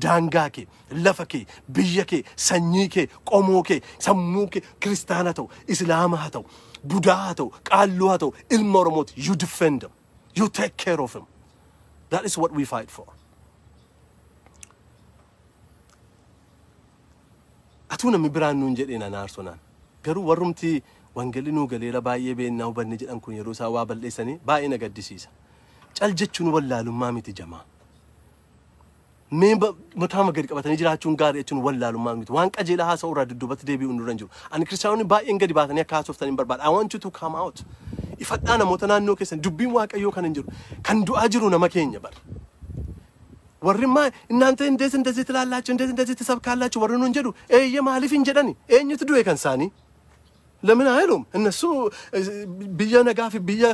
daangaa kee, lafa kee, biyya kee, sanyii kee, qomoo kee, sammuu kee, kiristaana ta'u, islaama haa ta'u, budaa haa ta'u, qaalluu haa ta'u, ilma Oromooti. You defend them. You take care of them. That is what we fight for. Atuu namni biraan nuun jedheen ana aarsonaan. Garuu warrumti wangeelli nuu galeera, baay'ee beennaa, hubanne jedhan kun yeroo isaan waa balleessanii baay'ee na gaddisiisa. Cal jechuun wallaalummaa miti, jamaa. Mee mataa gadi qabatanii jiraachuun gaarii jechuun wallaalummaa miti. Waan qajeelaa haasa'u irraa dudduubatti deebi'uun dura hin jiru. Ani kiristaanonni baay'een gadi baatanii akka haasoftan hin barbaada. I want you to come out. Ifadhaa namoota naannoo keessan, dubbiin Waaqayyoo kan hin jiru. Kan du'aa jiru nama keenya bara. Warri maa እናንተ እንዴት እንደዚህ ትላላችሁ፣ እንዴት እንደዚህ ትሰብካላችሁ warri nuun jedhu, eeyye, maaliif hin jedhani? Eenyutu du'e kan isaanii? ለምን አይሉም? እነሱ biyya nagaa fi biyya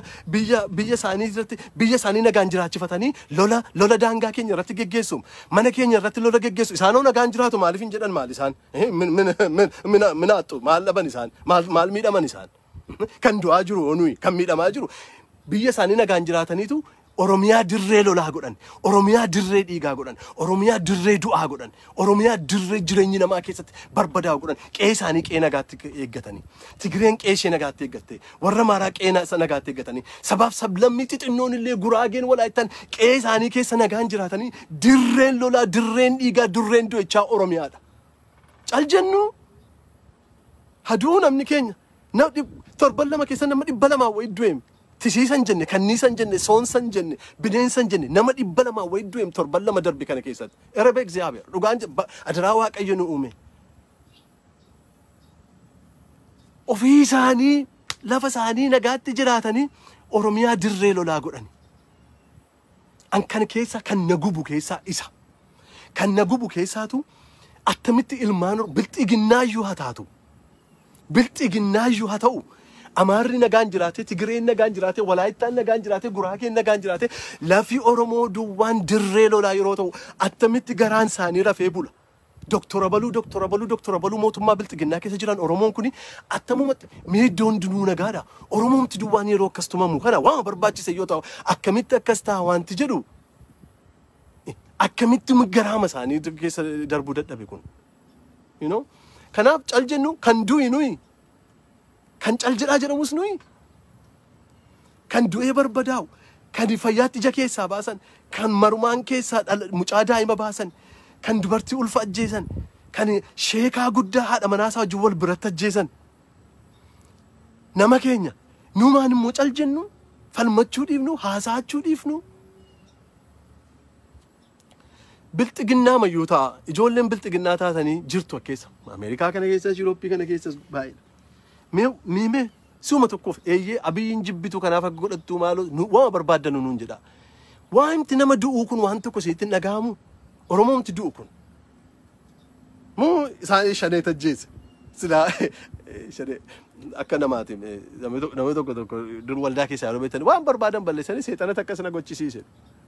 isaanii irratti, biyya isaanii nagaan jiraachifatanii lola lola daangaa keenya irratti geggeessu, mana keenya irratti lola geggeessu. Isaanoo nagaan jiraatu, maaliif hin jedhan? Maal isaan min min min min min attu maal dhaban isaan? Maal maal miidhaman isaan? Kan du'aa jiru nuyi, kan miidhamaa jiru. Biyya isaanii nagaan jiraataniitu Oromiyaa dirree lolaa godhan, Oromiyaa dirree dhiigaa godhan, Oromiyaa dirree du'aa godhan, Oromiyaa dirree jireenyi namaa keessatti barbadaa'u godhan, qe'ee isaanii qe'ee nagaatti eeggatanii. Tigireen qe'ee ishee nagaatti eeggatte, warra Amaaraa qe'ee nagaatti eeggatanii, sabaaf sablammii xixinnoon illee, Guraageen, Walaayittaan qe'ee isaanii keessa nagaan jiraatanii, dirreen lolaa, dirreen dhiigaa, dirreen du'ichaa Oromiyaadha. Cal jennu haduu namni keenya torban 2 keessa nama 200 wayi du'eem. Tisiisan jenne, kanniisan jenne, soonsan jenne, bineensan jenne, nama 200 wayi du'eem torban 2 darbe kana keessatti. Erebe እግዚአብሔር dhugaan adaraa Waaqayyo nu uume. Ofii isaanii lafa isaanii nagaatti jiraatanii Oromiyaa dirree lolaa godhani. An kan keessaa kan na gubu keessaa isa. Kan na gubu keessaatu attamitti ilmaan bilxiginnaayyuu haa taatu. Bilxiginnaayyuu haa ta'u. Amaarri nagaan jiraate, Tigireen nagaan jiraate, Walaayittaan nagaan jiraate, Guraageen nagaan jiraate, lafi Oromoo duwwaan dirree lolaa yeroo ta'u attamitti garaan isaanii rafee bula? Doktora baluu, doktora baluu, doktora baluu mootummaa bilxiginnaa keessa jiran Oromoon kuni attamumatti mee iddoon hundinuu nagaadha. Oromoomti duwwaan yeroo akkas tumamu kana waan barbaachise yoo ta'u akkamitti akkas ta'a wanti jedhu akkamitti garaama isaanii keessa darbuu dadhabe kun. You know? Kanaaf cal jennu kan du'i nuyi, kan cal jedhaa jedhamus nuyi, kan du'ee barbadaa'u, kan fayyaatti ija keessaa baasan, kan marumaan keessaa mucaa daa'ima baasan, kan dubartii ulfa ajjeesan, kan sheekaa guddaa haadha manaasaa wajjin wal biratti ajjeesan. Nama keenya numaan immoo cal jennu, falmachuu dhiifnu, haasa'achuu dhiifnu. Bilxiginnaa mayyuu ta'a. Ijoolleen bilxiginnaa taatanii jirtu keessa. Ameerikaa kana keessas, Yurooppii kana keessas baay'eedha. Mee mee mee si'uma tokkoof eeyyee Abiyyiin jibbitu kanaaf akka godhattu maaloo waan barbaaddan nuun jedha. Waanti nama du'uu kun waan tokko isinitti hin dhaga'amu? Oromoomti du'u kun. Moo isaan shanee tajjeese. Silaa shanee akka namaati namni tokko tokko dur waldaa keessaa yeroo beektan waan barbaadan balleessanii seexanatu akkas na gochisiise.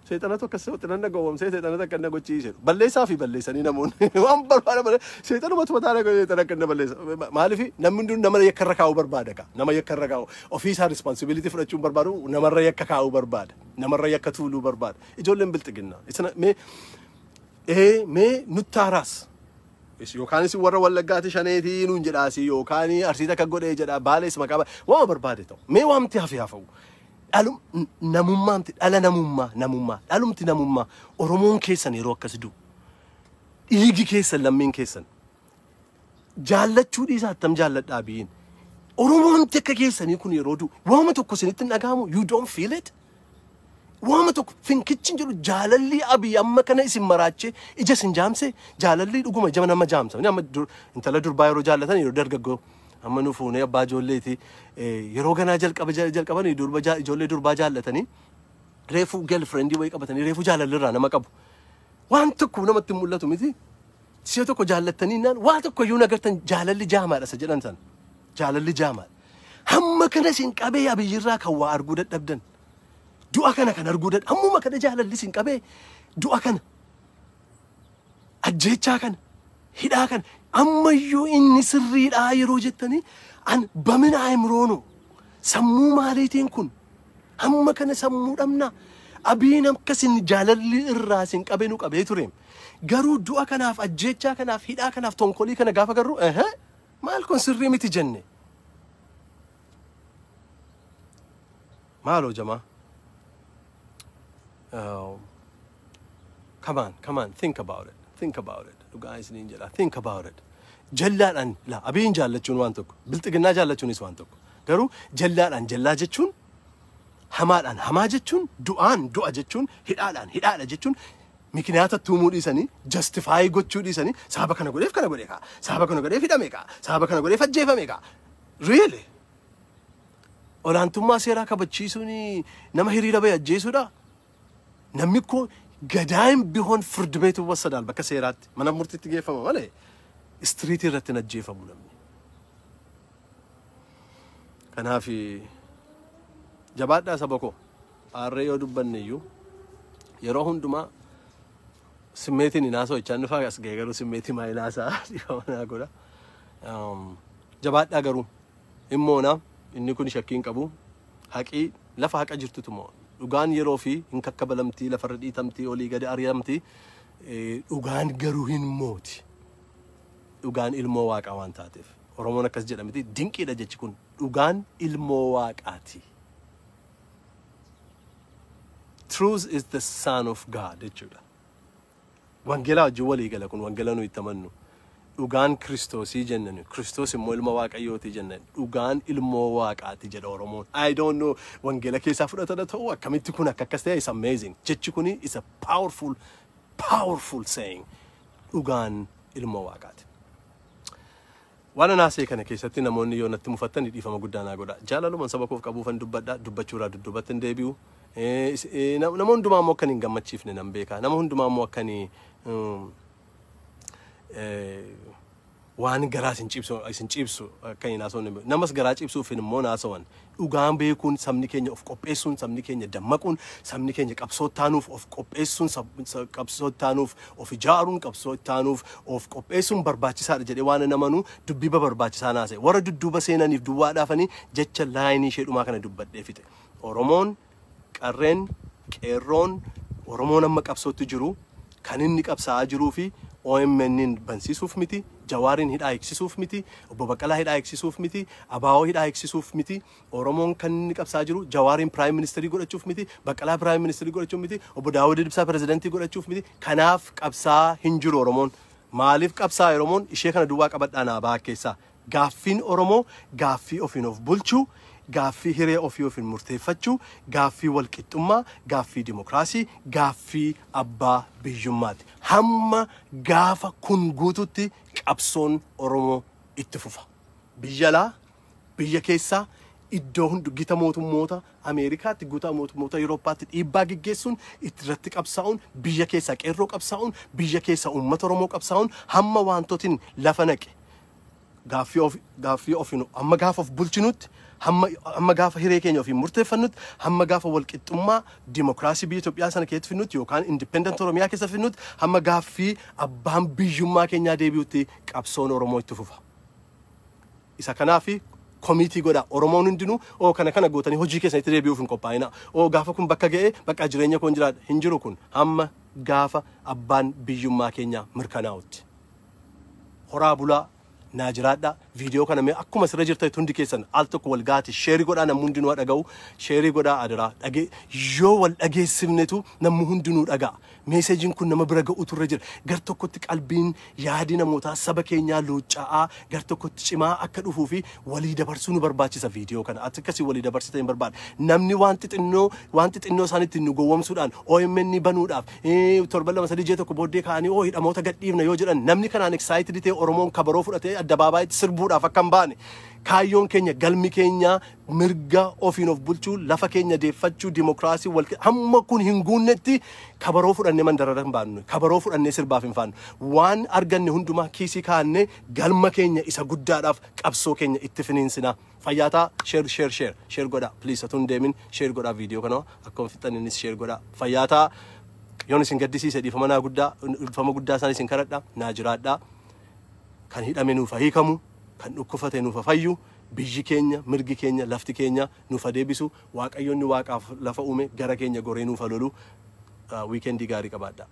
Seexanatu akkas seexana na gowwoomsee seexanatu akka na gochisiise. Balleessaa fi balleessanii namoonni waan barbaadan balleessa seexanumatu mataa na seexana akka na balleessa. Maaliif namni hunduu nama yakkarra kaa'uu barbaada kaa, nama yakkarra kaa'u ofii isaa responsibility fudhachuun barbaadu, namarra yakka kaa'uu barbaada, namarra yakka tuuluu barbaada. Ijoolleen bilxiginnaa isina mee ee mee nutti haaraas yookaan isin warra Wallaggaati shaneetii nuun jedhaasi yookaan Arsiita akka godhee jedha Baalees maqaa waan barbaade ta'u mee waamti hafe hafa'u dhalum namummaamti dhala namummaa namummaa dhalumti namummaa Oromoon keessan yeroo akkas du'u dhiigi keessan lammiin keessan jaallachuu dhiisaa attam jaalladhaa biyyiin Oromoon akka keessanii kun yeroo du'u waama tokko isinitti hin dhaga'amu? You don't feel it. Waama tokko finkichi hin jedhu. Jaalalli Abiy amma kana isin maraachee ija isin jaamse. Jaalalli dhuguma ija nama jaamsa. Amma intala durbaa yeroo jaallatan, yeroo dargaggoo, amma nu fuunee abbaa ijoolleeti, yeroo ganaa jalqaba jalqabanii durba ijoollee durbaa jaallatanii reefuu girlfriendii wayii qabatanii reefuu jaalalli irraa nama qabu. Waan tokko namatti hin mul'atu miti. Si'a tokko jaallattanii naan waa tokko iyyuu nagartan, jaalalli jaamaadha isa jedhan san. Jaalalli jaamaadha. Hamma kana isin qabee Abiyyirraa kan waa arguu dadhabdan. Du'a kana kan arguu dadhabdan. Hammuma kana jaalalli isin qabee du'a kana, ajjeechaa kana, hidhaa kana ammayyuu inni sirriidhaa yeroo jettanii an በምን አእምሮ ነው sammuu maaliitiin kun hamma kana sammuu dhabna? Abiin akkasin jaalalli irraa isin qabee nu qabee ture, garuu du'a kanaaf, ajjeechaa kanaaf, hidhaa kanaaf, tonkolii kana gaafa garuu maal kun sirrii miti jenne. Maaloo jamaa, come on, come on, think about it, think about it. Dhugaa isiniin jedha, think about it. Jallaadhaan la Abiyin jaallachuun waan tokko, bilxiginnaa jaallachuunis waan tokko, garuu jallaadhaan jallaa jechuun, hamaadhaan hamaa jechuun, du'aan du'a jechuun, hidhaadhaan hidhaadha jechuun, mikinaata tuumuu dhiisanii, justify gochuu dhiisanii, sababa kana godheef kana godhe kaa, sababa kana godheef hidhame kaa, sababa kana godheef ajjeefame kaa. Really, olaantummaa seeraa kabachiisuun nama hiriira bahe ajjeesuudha? Namni koo gadaayim ቢሆን ፍርድ ቤት ይወሰዳል, bakka seeraatti mana murtiitti geeffama malee streetii irratti hin ajjeefamu namni. Kanaaf jabaadhaa saba koo. Aarree yoo dubbanne iyyuu yeroo hundumaa simmeetiin hin haasa'u jechaan dhufaa as ga'e, garuu simmeetii maayilaasaa dhiifama naa godha. Jabaadhaa, garuu immoona inni kun shakkii hin qabu. Haqii lafa haqa jirtutu moo dhugaan yeroo fi hin kakkabalamtii, lafarra dhiitamtii, olii gadi ari'amtii, dhugaan garuu hin mooti. Dhugaan ilmoo waaqaa waan taateef. Oromoon akkas jedhamti, dinqiidha jechi kun, dhugaan ilmoo waaqaati. Truth is the son of God jechuudha. Wangeelaa wajjin walii gala kun, wangeela nuyi itti amannu. Dhugaan Kiristoosii jenna nuyi. Kiristoos immoo ilma Waaqayyooti jenna. Dhugaan ilmoo waaqaati jedha Oromoon. I don't know wangeela keessaa fudhatana ta'u akkamitti kun akka akkas ta'e is amazing. Jechi kuni is a powerful, powerful saying. Dhugaan ilmoo waaqaati. Waan anaasee kana keessatti namoonni yoo natti mufattan, dhiifama guddaa naa godha. Jaalaluman saba koof qabuufan dubbadha. Dubbachuurraa dudduubatti hin deebi'u. Nama hundumaa immoo akkan hin gammachiifne nan beeka. Nama hundumaa immoo akkan waan garaa isin ciibsu akka hin haasofne, namas garaa ciibsuuf immoo naasawan. Dhugaan beekuun, sabni keenya of qopheessuun, sabni keenya dammaquun, sabni keenya qabsoo taanuuf of qopheessuun, qabsoo taanuuf of ijaaruun, qabsoo taanuuf of qopheessuun barbaachisaadha jedhee waan namanuu dubbii barbaachisaa naase. Warra dudduuba seenaniif duwwaadhaafanii jecha line ishee dhumaa kana dubbadhee fixe. Oromoon, qarreen, qeerroon Oromoon amma qabsootti jiru kan inni qabsaa'aa jiruu fi OMN bansiisuuf miti, Jawaariin hidhaa eegsisuuf miti, Obbo Baqqalaa hidhaa eegsisuuf miti, ABO hidhaa eegsisuuf miti. Oromoon kan inni qabsaa'aa jiru Jawaariin prime ministerii godhachuuf miti, Baqqalaa prime ministerii godhachuuf miti, Obbo Daawud Ibsaa pirezidantii godhachuuf miti. Kanaaf qabsaa'aa hin jiru Oromoon. Maaliif qabsaa'aa Oromoon? Ishee kana duwwaa qabadhaa naa bahaa keessaa. Gaaffiin Oromoo gaaffii ofiin of bulchuu, gaaffii hiree ofii ofiin murteeffachuu, gaaffii walqixxummaa, gaaffii dimokiraasii, gaaffii abbaa biyyummaati. Hamma gaafa kun guututti qabsoon Oromoo itti fufa. Biyya alaa, biyya keessaa, iddoo hundi gita mootummoota Ameerikaatti, gita mootummoota Awurooppaatti dhiibbaa geggeessuun, irratti qabsaa'uun, biyya keessaa qeerroo qabsaa'uun, biyya keessaa uummata Oromoo qabsaa'uun, hamma wantootni lafa naqe gaaffii ofiin hamma gaafa of bulchinutti, hamma gaafa hiree keenya ofiin murteeffannutti, hamma gaafa walqixxummaa dimokiraasii biyya Itoophiyaa sana keessatti finnutti yookaan independent Oromiyaa keessa finnutti, hamma gaaffii abbaan biyyummaa keenyaa deebi'utti qabsoon Oromoo itti fufa. Isa kanaafi commit godha Oromoon hundinuu. Oo, kana kana gootanii hojii keessanitti deebi'uuf hin qophaa'ina. Oo, gaafa kun bakka ga'ee bakka jireenya koon jiraadha hin jiru kun hamma gaafa abbaan biyyummaa keenyaa mirkanaa'utti. Horaa bulaa, naa jiraadha. Viidiyoo kana mee akkuma sirra jirtan hundi keessan al tokko wal gaati share godhaa, namni hundinuu haa dhaga'u. Share godhaa adiraa. Dhagee yoo wal dhageessifnetu namni hundinuu dhaga'a. Messageiin kun nama bira ga'utu irra jira. Gar tokkotti qalbiin yaadi namootaa saba keenyaa luucca'aa, gar tokkotti cimaa akka dhufuu fi walii dabarsuu nu barbaachisa viidiyoo kana. Ati akkasii walii dabarsita hin barbaada. Namni waan xixinnoo isaan ittiin nu gowwomsuudhaan OMN banuudhaaf torban 2, 3, ji'a tokko booddee ka'anii oo hidhamoota gadhiifna yoo jedhan, namni kanaan excited ta'e Oromoon kabaroo fudhatee addabaabaayatti sirbuudhaaf akka hin baane. Kaayyoon keenya, galmi keenya mirga ofiin of bulchuu, lafa keenya deeffachuu, dimokiraasii wal hamma kun hin guunnetti kabaroo fudhannee mandarara hin baannu, kabaroo fudhannee sirbaaf hin faannu. Waan arganne hundumaa kiisii kaa'annee galma keenya isa guddaadhaaf qabsoo keenya itti finiinsina. Fayyaataa. Share, share, share, share godha please. Atuun deemin, share godha viidiyoo kana. Akkuma fixxaniinis share godha. Fayyaataa. Yoon isin gaddisiise dhiifama naa guddaa, dhiifama guddaa isaan isin kadhadha. Naa jiraadha. Kan hidhame nuuf haa hiikamu, kan dhukkufate nuuf haa fayyu, biyyi keenya, mirgi keenya, lafti keenya nuuf haa deebisu. Waaqayyoonni waaqaaf lafa uume gara keenya goree nuuf haa lolu. Weekendii gaarii qabaadha.